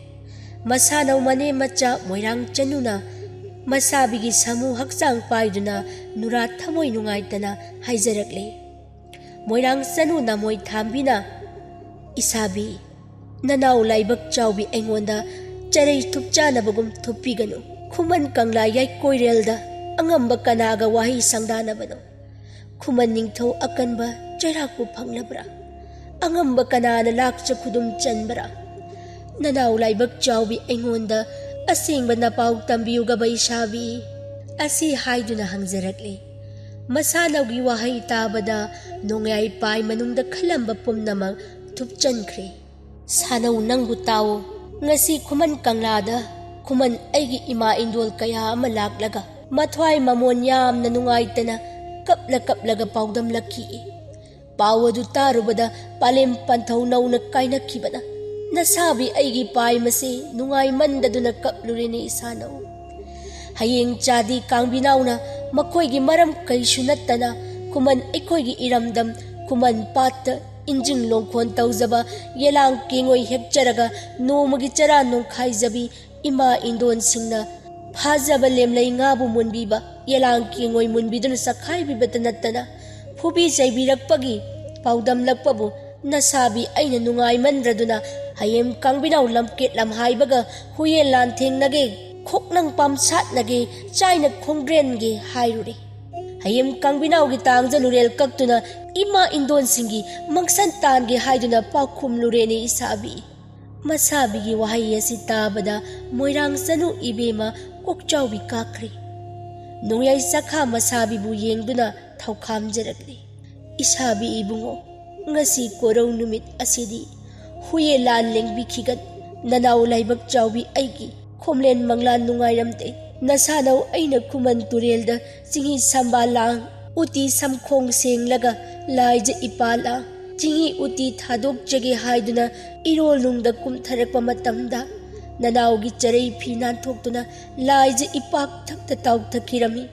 ꯃꯁꯥꯅꯧ ꯃꯅꯦ ꯃꯆꯥ ꯃꯣꯏꯔꯥꯡ ꯆꯅꯨꯅ ꯃꯁꯥꯕꯤꯒꯤ ꯁꯥꯃꯨ ꯍꯛꯆꯥꯡ ꯄꯥꯏꯗꯨꯅ ꯅꯨꯔꯥ ꯊꯃꯣꯏ ꯅꯨꯡꯉꯥꯏꯇꯅ ꯍꯥꯏꯖꯔꯛꯂꯦ꯫ ꯃꯣꯏꯔꯥꯡ ꯆꯅꯨ ꯅꯃꯣꯏ ꯊꯥꯝꯕꯤꯅ, "ꯏꯁꯥꯕꯤ, ꯅꯅꯥꯎ ꯂꯥꯏꯕꯛ ꯆꯥꯎꯕꯤ ꯑꯩꯉꯣꯟꯗ ꯆꯔꯩ ꯊꯨꯞꯆꯥꯅꯕꯒꯨꯝ ꯊꯨꯞꯄꯤꯒꯅꯨ꯫ ꯈꯨꯃꯟ ꯀꯪꯂꯥ ꯌꯥꯏꯀꯣꯏꯔꯦꯜꯗ ꯑꯉꯝꯕ ꯀꯅꯥꯒ ꯋꯥꯍꯩ ꯁꯪꯗꯥꯅꯕꯅꯣ? ꯈꯨꯃꯟ ꯅꯤꯡꯊꯧ ꯑꯀꯟꯕ ꯆꯩꯔꯥꯛꯄꯨ ꯐꯪꯂꯕ꯭ꯔꯥ? ꯑꯉꯝꯕ ꯀꯅꯥꯅ ꯂꯥꯛꯆ ꯈꯨꯗꯨꯝ ꯆꯟꯕ꯭ꯔꯥ? ꯅꯅꯥꯎ ꯂꯥꯏꯕꯛ ꯆꯥꯎꯕꯤ ꯑꯩꯉꯣꯟꯗ ꯑꯁꯦꯡꯕ ꯅꯄꯥꯎ ꯇꯝꯕꯤꯌꯨꯒ ꯕꯩꯁꯥꯕꯤ, ꯑꯁꯤ ꯍꯥꯏꯗꯨꯅ ꯍꯪꯖꯔꯛꯂꯦ꯫ ꯃꯁꯥꯅꯧꯒꯤ ꯋꯥꯍꯩ ꯇꯥꯕꯗ ꯅꯣꯡꯌꯥꯏ ꯄꯥꯏ ꯃꯅꯨꯡꯗ ꯈꯜꯂꯝꯕ ꯄꯨꯝꯅꯃꯛ ꯊꯨꯞꯆꯟꯈ꯭ꯔꯦ꯫ ꯁꯥꯅꯧ, ꯅꯪꯕꯨ ꯇꯥꯎꯑꯣ꯫ ꯉꯁꯤ ꯈꯨꯃꯟ ꯀꯪꯂꯥꯗ ꯈꯨꯃꯟ ꯑꯩꯒꯤ ꯏꯃꯥ ꯏꯟꯗꯣꯜ ꯀꯌꯥ ꯑꯃ ꯂꯥꯛꯂꯒ ꯃꯊ꯭ꯋꯥꯏ ꯃꯃꯣꯟ ꯌꯥꯝꯅ ꯅꯨꯡꯉꯥꯏꯇꯅ ꯀꯞꯂ ꯀꯞꯂꯒ ꯄꯥꯎꯗꯝꯂꯛꯈꯤ꯫ ꯄꯥꯎ ꯑꯗꯨ ꯇꯥꯔꯨꯕꯗ ꯄꯥꯂꯦꯝ ꯄꯟꯊꯧ ꯅꯧꯅ ꯀꯥꯏꯅꯈꯤꯕꯅ ꯅꯁꯥꯕꯤ ꯑꯩꯒꯤ ꯄꯥꯏꯃꯁꯦ ꯅꯨꯡꯉꯥꯏꯃꯟꯗꯗꯨꯅ ꯀꯞꯂꯨꯔꯦꯅꯦ ꯏꯁꯥꯅꯧ꯫ ꯍꯌꯦꯡ ꯆꯥꯗꯤ ꯀꯥꯡꯕꯤꯅꯥꯎꯅ ꯃꯈꯣꯏꯒꯤ ꯃꯔꯝ ꯀꯩꯁꯨ ꯅꯠꯇꯅ ꯈꯨꯃꯟ ꯑꯩꯈꯣꯏꯒꯤ ꯏꯔꯝꯗꯝ ꯈꯨꯃꯟ ꯄꯥꯠꯇ ꯏꯟꯖꯤꯡ ꯂꯣꯡꯈꯣꯟ ꯇꯧꯖꯕ ꯌꯦꯂꯥꯡ ꯀꯦꯡꯉꯣꯏ ꯍꯦꯛꯆꯔꯒ ꯅꯣꯡꯃꯒꯤ ꯆꯔꯥ ꯅꯣꯡꯈꯥꯏꯖꯕꯤ ꯏꯃꯥ ꯏꯟꯗꯣꯟꯁꯤꯡꯅ ꯐꯥꯖꯕ ꯂꯦꯝꯂꯩ ꯉꯥꯕꯨ ꯃꯨꯟꯕꯤꯕ, ꯌꯦꯂꯥꯡ ꯀꯦꯡꯉꯣꯏ ꯃꯨꯟꯕꯤꯗꯨꯅ ꯆꯈꯥꯏꯕꯤꯕꯇ ꯅꯠꯇꯅ ꯐꯨꯕꯤ ꯆꯩꯕꯤꯔꯛꯄꯒꯤ ꯄꯥꯎꯗꯝꯂꯛꯄꯕꯨ ꯅꯁꯥꯕꯤ ꯑꯩꯅ ꯅꯨꯡꯉꯥꯏꯃꯟꯗ꯭ꯔꯗꯨꯅ ꯍꯌꯦꯡ ꯀꯥꯡꯕꯤꯅꯥꯎ ꯂꯝꯀꯦꯠ ꯂꯝꯍꯥꯏꯕꯒ ꯍꯨꯌꯦꯟ ꯂꯥꯟꯊꯦꯡꯅꯒꯦ, ꯈꯣꯛꯅꯪ ꯄꯥꯝꯁꯥꯠꯅꯒꯦ, ꯆꯥꯏꯅ ꯈꯣꯡꯒ꯭ꯔꯦꯟꯒꯦ ꯍꯥꯏꯔꯨꯔꯦ꯫ ꯍꯌꯦꯡ ꯀꯥꯡꯕꯤꯅꯥꯎꯒꯤ ꯇꯥꯡꯖ ꯂꯨꯔꯦꯜ ꯀꯛꯇꯨꯅ ꯏꯃꯥ ꯏꯟꯗꯣꯟꯁꯤꯡꯒꯤ ꯃꯪꯁꯟ ꯇꯥꯟꯒꯦ ꯍꯥꯏꯗꯨꯅ ꯄꯥꯎꯈꯨꯝꯂꯨꯔꯦꯅꯦ ꯏꯁꯥꯕꯤ꯫ ꯃꯁꯥꯕꯤꯒꯤ ꯋꯥꯍꯩ ꯑꯁꯤ ꯇꯥꯕꯗ ꯃꯣꯏꯔꯥꯡ ꯆꯅꯨ ꯏꯕꯦꯝꯃ ꯀꯣꯛꯆꯥꯎꯕꯤ ꯀꯥꯈ꯭ꯔꯦ꯫ ꯅꯣꯡꯌꯥꯏ ꯆꯈꯥ ꯃꯁꯥꯕꯤꯕꯨ ꯌꯦꯡꯗꯨꯅ ꯊꯧꯈꯥꯝꯖꯔꯛꯂꯤ꯫ ꯏꯁꯥꯕꯤ ꯏꯕꯨꯡꯉꯣ, ꯉꯁꯤ ꯀꯣꯔꯧ ꯅꯨꯃꯤꯠ ꯑꯁꯤꯗꯤ ꯍꯨꯌꯦ ꯂꯥꯟ ꯂꯦꯡꯕꯤꯈꯤꯒꯅꯤ꯫ ꯅꯅꯥꯎ ꯂꯥꯏꯕꯛ ꯆꯥꯎꯕꯤ ꯑꯩꯒꯤ ꯈꯣꯝꯂꯦꯟ ꯃꯪꯂꯥꯟ ꯅꯨꯡꯉꯥꯏꯔꯝꯗꯦ꯫ ꯅꯁꯥꯅꯧ ꯑꯩꯅ ꯈꯨꯃꯟ ꯇꯨꯔꯦꯜꯗ ꯆꯤꯡꯍꯤ ꯁꯝꯕꯥ ꯂꯥꯡ, ꯎꯇꯤ ꯁꯝꯈꯣꯡ ꯁꯦꯡꯂꯒ ꯂꯥꯏꯖ ꯏꯄꯥ ꯂꯥꯡ, ꯆꯤꯡꯍꯤ ꯎꯇꯤ ꯊꯥꯗꯣꯛꯆꯒꯦ ꯍꯥꯏꯗꯨꯅ ꯏꯔꯣꯜꯅꯨꯡꯗ ꯀꯨꯝꯊꯔꯛꯄ ꯃꯇꯝꯗ ꯅꯅꯥꯎꯒꯤ ꯆꯔꯩ ꯐꯤ ꯅꯥꯟꯊꯣꯛꯇꯨꯅ ꯂꯥꯏꯖ ꯏꯄꯥꯛ ꯊꯛꯇ ꯇꯥꯎꯊꯈꯤꯔꯝꯃꯤ꯫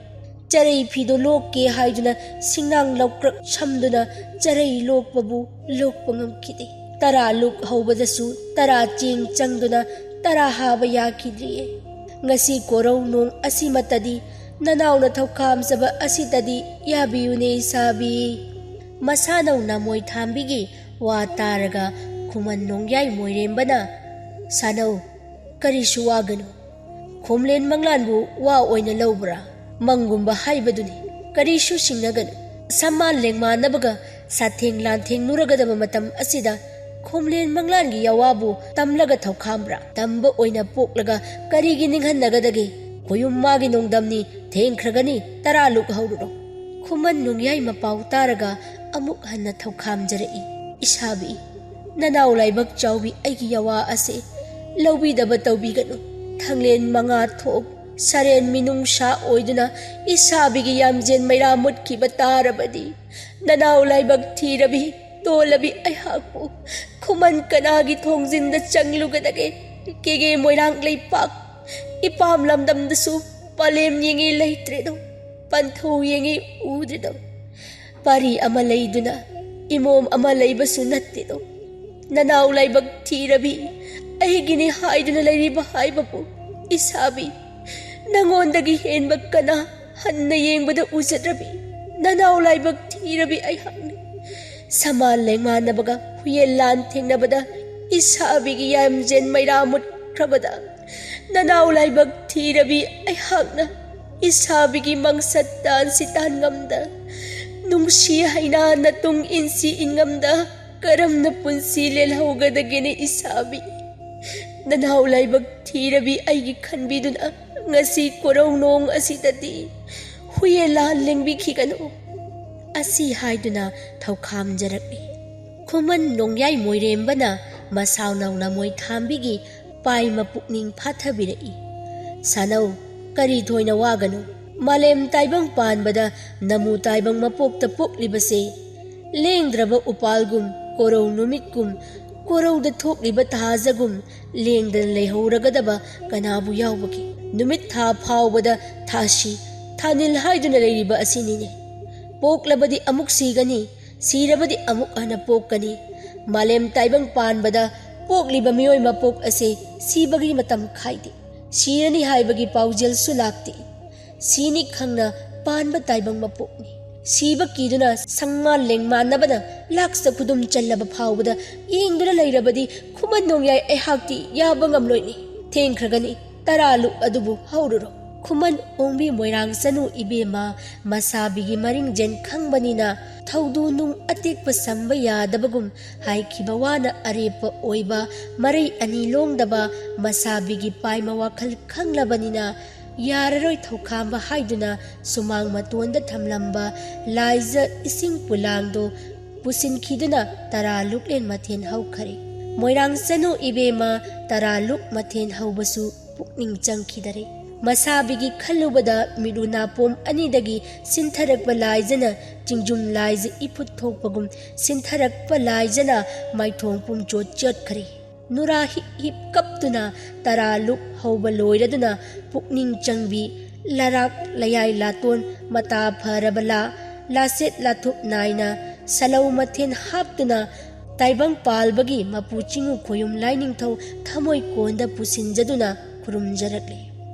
ꯆꯔꯩ ꯐꯤꯗꯨ ꯂꯣꯛꯀꯦ ꯍꯥꯏꯗꯨꯅ ꯁꯤꯡꯅꯥꯡ ꯂꯧꯀ꯭ꯔꯛ ꯁꯝꯗꯨꯅ ꯆꯔꯩ ꯂꯣꯛꯄꯕꯨ ꯂꯣꯛꯄ ꯉꯝꯈꯤꯗꯦ꯫ ꯇꯔꯥ ꯂꯨꯞ ꯍꯧꯕꯗꯁꯨ ꯇꯔꯥ ꯆꯦꯡ ꯆꯪꯗꯨꯅ ꯇꯔꯥ ꯍꯥꯕ ꯌꯥꯈꯤꯗ꯭ꯔꯤꯌꯦ꯫ ꯉꯁꯤ ꯀꯣꯔꯧ ꯅꯣꯡ ꯑꯁꯤꯃꯠꯇꯗꯤ ꯅꯅꯥꯎꯅ ꯊꯧꯈꯥꯝꯖꯕ ꯑꯁꯤꯇꯗꯤ ꯌꯥꯕꯤꯌꯨꯅꯦ ꯏꯁꯥꯕꯤ꯫ ꯃꯁꯥꯅꯧ ꯅꯃꯣꯏ ꯊꯥꯝꯕꯤꯒꯤ ꯋꯥ ꯇꯥꯔꯒ ꯈꯨꯃꯟ ꯅꯣꯡꯌꯥꯏ ꯃꯣꯏꯔꯦꯝꯕꯅ, "ꯁꯥꯅꯧ, ꯀꯔꯤꯁꯨ ꯋꯥꯒꯅꯨ꯫ ꯈꯣꯝꯂꯦꯟ ꯃꯪꯂꯥꯟꯕꯨ ꯋꯥ ꯑꯣꯏꯅ ꯂꯧꯕ꯭ꯔꯥ? ꯃꯪꯒꯨꯝꯕ ꯍꯥꯏꯕꯗꯨꯅꯤ꯫ ꯀꯔꯤꯁꯨ ꯁꯤꯡꯅꯒꯅꯨ꯫ ꯁꯝꯃꯥꯟ ꯂꯦꯡꯃꯥꯟꯅꯕꯒ ꯁꯥꯊꯦꯡ ꯂꯥꯟꯊꯦꯡꯅꯨꯔꯒꯗꯕ ꯃꯇꯝ ꯑꯁꯤꯗ ꯈꯣꯝꯂꯦꯟ ꯃꯪꯂꯥꯟꯒꯤ ꯌꯥꯋꯥꯕꯨ ꯇꯝꯂꯒ ꯊꯧꯈꯥꯝꯕ꯭ꯔꯥ? ꯇꯝꯕ ꯑꯣꯏꯅ ꯄꯣꯛꯂꯒ ꯀꯔꯤꯒꯤ ꯅꯤꯡꯍꯟꯅꯒꯗꯒꯦ? ꯈꯣꯌꯨꯝ ꯃꯥꯒꯤ ꯅꯣꯡꯗꯝꯅꯤ, ꯊꯦꯡꯈ꯭ꯔꯒꯅꯤ, ꯇꯔꯥ ꯂꯨꯛ ꯍꯧꯔꯨꯔꯣ꯫ ꯈꯨꯃꯟ ꯅꯣꯡꯌꯥꯏ ꯃꯄꯥꯎ ꯇꯥꯔꯒ ꯑꯃꯨꯛ ꯍꯟꯅ ꯊꯧꯈꯥꯝꯖꯔꯛꯏ꯫ ꯏꯁꯥꯕꯤ, ꯅꯅꯥꯎ ꯂꯥꯏꯕꯛ ꯆꯥꯎꯕꯤ ꯑꯩꯒꯤ ꯌꯥꯋꯥ ꯑꯁꯤ ꯂꯧꯕꯤꯗꯕ ꯇꯧꯕꯤꯒꯅꯨ꯫ ꯊꯥꯡꯂꯦꯟ ꯃꯉꯥ ꯊꯣꯛ ꯁꯔꯦꯟ ꯃꯤꯅꯨꯡꯁꯥ ꯑꯣꯏꯗꯨꯅ ꯏꯁꯥꯕꯤꯒꯤ ꯌꯥꯝꯖꯦꯟ ꯃꯩꯔꯥ ꯃꯨꯠꯈꯤꯕ ꯇꯥꯔꯕꯗꯤ, ꯅꯅꯥꯎ ꯂꯥꯏꯕꯛ ꯊꯤꯔꯕꯤ, ꯇꯣꯜꯂꯕꯤ ꯑꯩꯍꯥꯛꯄꯨ ꯈꯨꯃꯟ ꯀꯅꯥꯒꯤ ꯊꯣꯡꯖꯤꯟꯗ ꯆꯪꯂꯨꯒꯗꯒꯦ? ꯀꯦꯒꯦ ꯃꯣꯏꯔꯥꯡ ꯂꯩꯄꯥꯛ ꯏꯄꯥꯝ ꯂꯝꯗꯝꯗꯁꯨ ꯄꯥꯂꯦꯝ ꯌꯦꯡꯉꯤ ꯂꯩꯇ꯭ꯔꯦꯗꯣ, ꯄꯟꯊꯧ ꯌꯦꯡꯉꯤ ꯎꯗ꯭ꯔꯦꯗꯣ꯫ ꯄꯥꯔꯤ ꯑꯃ ꯂꯩꯗꯨꯅ ꯏꯃꯣꯝ ꯑꯃ ꯂꯩꯕꯁꯨ ꯅꯠꯇꯦꯗꯣ꯫ ꯅꯅꯥꯎ ꯂꯥꯏꯕꯛ ꯊꯤꯔꯕꯤ, ꯑꯩꯒꯤꯅꯤ ꯍꯥꯏꯗꯨꯅ ꯂꯩꯔꯤꯕ ꯍꯥꯏꯕꯕꯨ ꯏꯁꯥꯕꯤ, ꯅꯉꯣꯟꯗꯒꯤ ꯍꯦꯟꯕ ꯀꯅꯥ ꯍꯟꯅ ꯌꯦꯡꯕꯗ ꯎꯖꯗ꯭ꯔꯕꯤ? ꯅꯅꯥꯎ ꯂꯥꯏꯕꯛ ꯊꯤꯔꯕꯤ ꯑꯩꯍꯥꯛꯅꯤ꯫ ꯁꯃꯥꯟ ꯂꯦꯡꯃꯥꯟꯅꯕꯒ ꯍꯨꯌꯦꯟ ꯂꯥꯟ ꯊꯦꯡꯅꯕꯗ ꯏꯁꯥꯕꯤꯒꯤ ꯌꯥꯝꯖꯦꯟ ꯃꯩꯔꯥ ꯃꯨꯠꯈ꯭ꯔꯕꯗ, ꯅꯅꯥꯎ ꯂꯥꯏꯕꯛ ꯊꯤꯔꯕꯤ ꯑꯩꯍꯥꯛꯅ ꯏꯁꯥꯕꯤꯒꯤ ꯃꯪꯁꯠ ꯇꯥꯟꯁꯤ ꯇꯥꯟ ꯉꯝꯗ, ꯅꯨꯡꯁꯤ ꯍꯩꯅꯥ ꯅꯇꯨꯡ ꯏꯟꯁꯤ ꯏꯟ ꯉꯝꯗ, ꯀꯔꯝꯅ ꯄꯨꯟꯁꯤ ꯂꯦꯜꯍꯧꯒꯗꯒꯦꯅꯦ ꯏꯁꯥꯕꯤ? ꯅꯅꯥꯎ ꯂꯥꯏꯕꯛ ꯊꯤꯔꯕꯤ ꯑꯩꯒꯤ ꯈꯟꯕꯤꯗꯨꯅ ꯉꯁꯤ ꯀꯣꯔꯧ ꯅꯣꯡ ꯑꯁꯤꯗꯗꯤ ꯍꯨꯌꯦꯟ ꯂꯥꯟ ꯂꯦꯡꯕꯤꯈꯤꯒꯅꯨ꯫ ꯑꯁꯤ ꯍꯥꯏꯗꯨꯅ ꯊꯧꯈꯥꯝꯖꯔꯛꯂꯤ꯫ ꯈꯨꯃꯟ ꯅꯣꯡꯌꯥꯏ ꯃꯣꯏꯔꯦꯝꯕꯅ ꯃꯁꯥꯎꯅꯧꯅ ꯃꯣꯏꯊꯥꯝꯕꯤꯒꯤ ꯄꯥꯏ ꯃꯄꯨꯛꯅꯤꯡ ꯐꯥꯊꯕꯤꯔꯛꯏ꯫ ꯁꯥꯅꯧ, ꯀꯔꯤ ꯊꯣꯏꯅ ꯋꯥꯒꯅꯨ꯫ ꯃꯥꯂꯦꯝ ꯇꯥꯏꯕꯪ ꯄꯥꯟꯕꯗ ꯅꯃꯨ ꯇꯥꯏꯕꯪ ꯃꯄꯣꯛꯇ ꯄꯣꯛꯂꯤꯕꯁꯦ ꯂꯦꯡꯗ꯭ꯔꯕ ꯎꯄꯥꯜꯒꯨꯝ, ꯀꯣꯔꯧ ꯅꯨꯃꯤꯠꯀꯨꯝ, ꯀꯣꯔꯧꯗ ꯊꯣꯛꯂꯤꯕ ꯊꯥꯖꯒꯨꯝ ꯂꯦꯡꯗꯅ ꯂꯩꯍꯧꯔꯒꯗꯕ ꯀꯅꯥꯕꯨ ꯌꯥꯎꯕꯒꯦ? ꯅꯨꯃꯤꯠ ꯊꯥ ꯐꯥꯎꯕꯗ ꯊꯥꯁꯤ, ꯊꯥꯅꯤꯜ ꯍꯥꯏꯗꯨꯅ ꯂꯩꯔꯤꯕ ꯑꯁꯤꯅꯤꯅꯦ꯫ ꯄꯣꯛꯂꯕꯗꯤ ꯑꯃꯨꯛ ꯁꯤꯒꯅꯤ, ꯁꯤꯔꯕꯗꯤ ꯑꯃꯨꯛ ꯍꯟꯅ ꯄꯣꯛꯀꯅꯤ꯫ ꯃꯥꯂꯦꯝ ꯇꯥꯏꯕꯪ ꯄꯥꯟꯕꯗ ꯄꯣꯛꯂꯤꯕ ꯃꯤꯑꯣꯏ ꯃꯄꯣꯛ ꯑꯁꯤ ꯁꯤꯕꯒꯤ ꯃꯇꯝ ꯈꯥꯏꯗꯦ꯫ ꯁꯤꯔꯅꯤ ꯍꯥꯏꯕꯒꯤ ꯄꯥꯎꯖꯦꯜꯁꯨ ꯂꯥꯛꯇꯦ꯫ ꯁꯤꯅꯤ ꯈꯪꯅ ꯄꯥꯟꯕ ꯇꯥꯏꯕꯪ ꯃꯄꯣꯛꯅꯤ꯫ ꯁꯤꯕ ꯀꯤꯗꯨꯅ ꯁꯪꯃꯥꯟ ꯂꯦꯡꯃꯥꯟꯅꯕꯅ ꯂꯥꯛꯆ ꯈꯨꯗꯨꯝ ꯆꯜꯂꯕ ꯐꯥꯎꯕꯗ ꯌꯦꯡꯗꯨꯅ ꯂꯩꯔꯕꯗꯤ ꯈꯨꯃꯟ ꯅꯣꯡꯌꯥꯏ ꯑꯩꯍꯥꯛꯇꯤ ꯌꯥꯕ ꯉꯝꯂꯣꯏꯅꯤ꯫ ꯊꯦꯡꯈ꯭ꯔꯒꯅꯤ꯫ ꯇꯔꯥ ꯂꯨꯛ ꯑꯗꯨꯕꯨ ꯍꯧꯔꯨꯔꯣ꯫ ꯈꯨꯃꯟ ꯑꯣꯡꯕꯤ ꯃꯣꯏꯔꯥꯡ ꯆꯅꯨ ꯏꯕꯦꯝꯃ ꯃꯁꯥꯕꯤꯒꯤ ꯃꯔꯤꯡꯖꯦꯟ ꯈꯪꯕꯅꯤꯅ, ꯊꯧꯗꯨ ꯅꯨꯡ ꯑꯇꯦꯛꯄ ꯁꯝꯕ ꯌꯥꯗꯕꯒꯨꯝ ꯍꯥꯏꯈꯤꯕ ꯋꯥꯅ ꯑꯔꯦꯞꯄ ꯑꯣꯏꯕ, ꯃꯔꯩ ꯑꯅꯤ ꯂꯣꯡꯗꯕ ꯃꯁꯥꯕꯤꯒꯤ ꯄꯥꯏꯃ ꯋꯥꯈꯜ ꯈꯪꯂꯕꯅꯤꯅ, ꯌꯥꯔꯔꯣꯏ ꯊꯧꯈꯥꯝꯕ ꯍꯥꯏꯗꯨꯅ ꯁꯨꯃꯥꯡ ꯃꯇꯣꯟꯗ ꯊꯝꯂꯝꯕ ꯂꯥꯏꯖ ꯏꯁꯤꯡ ꯄꯨꯂꯥꯡꯗꯨ ꯄꯨꯁꯤꯟꯈꯤꯗꯨꯅ ꯇꯔꯥ ꯂꯨꯛꯂꯦꯟ ꯃꯊꯦꯟ ꯍꯧꯈꯔꯦ꯫ ꯃꯣꯏꯔꯥꯡ ꯆꯅꯨ ꯏꯕꯦꯝꯃ ꯇꯔꯥ ꯂꯨꯛ ꯃꯊꯦꯟ ꯍꯧꯕꯁꯨ ꯄꯨꯛꯅꯤꯡ ꯆꯪꯈꯤꯗꯔꯦ꯫ ꯃꯁꯥꯕꯤꯒꯤ ꯈꯜꯂꯨꯕꯗ ꯃꯤꯠꯂꯨ ꯅꯥꯄꯣꯝ ꯑꯅꯤꯗꯒꯤ ꯁꯤꯟꯊꯔꯛꯄ ꯂꯥꯏꯖꯅ ꯆꯤꯡꯖꯨꯝ ꯂꯥꯏꯖ ꯏꯐꯨꯠ ꯊꯣꯛꯄꯒꯨꯝ ꯁꯤꯟꯊꯔꯛꯄ ꯂꯥꯏꯖꯅ ꯃꯥꯏꯊꯣꯡ ꯄꯨꯝꯆꯣꯠ ꯆꯣꯠꯈ꯭ꯔꯦ꯫ ꯅꯨꯔꯥ ꯍꯤꯞ ꯍꯤꯞ ꯀꯞꯇꯨꯅ ꯇꯔꯥ ꯂꯨꯛ ꯍꯧꯕ ꯂꯣꯏꯔꯗꯨꯅ ꯄꯨꯛꯅꯤꯡ ꯆꯪꯕꯤ ꯂꯔꯥꯛ ꯂꯌꯥꯏ ꯂꯥꯇꯣꯟ ꯃꯇꯥ ꯐꯔꯕ ꯂꯥ, ꯂꯥꯁꯦꯠ ꯂꯥꯊꯨꯞ ꯅꯥꯏꯅ ꯁꯂꯧ ꯃꯊꯦꯟ ꯍꯥꯞꯇꯨꯅ ꯇꯥꯏꯕꯪ ꯄꯥꯜꯕꯒꯤ ꯃꯄꯨ ꯆꯤꯡꯉꯨ ꯈꯣꯌꯨꯝ ꯂꯥꯏꯅꯤꯡꯊꯧ ꯊꯃꯣꯏ ꯀꯣꯟꯗ ꯄꯨꯁꯤꯟꯖꯗꯨꯅ ꯈꯨꯔꯨꯝꯖꯔꯛꯂꯦ꯫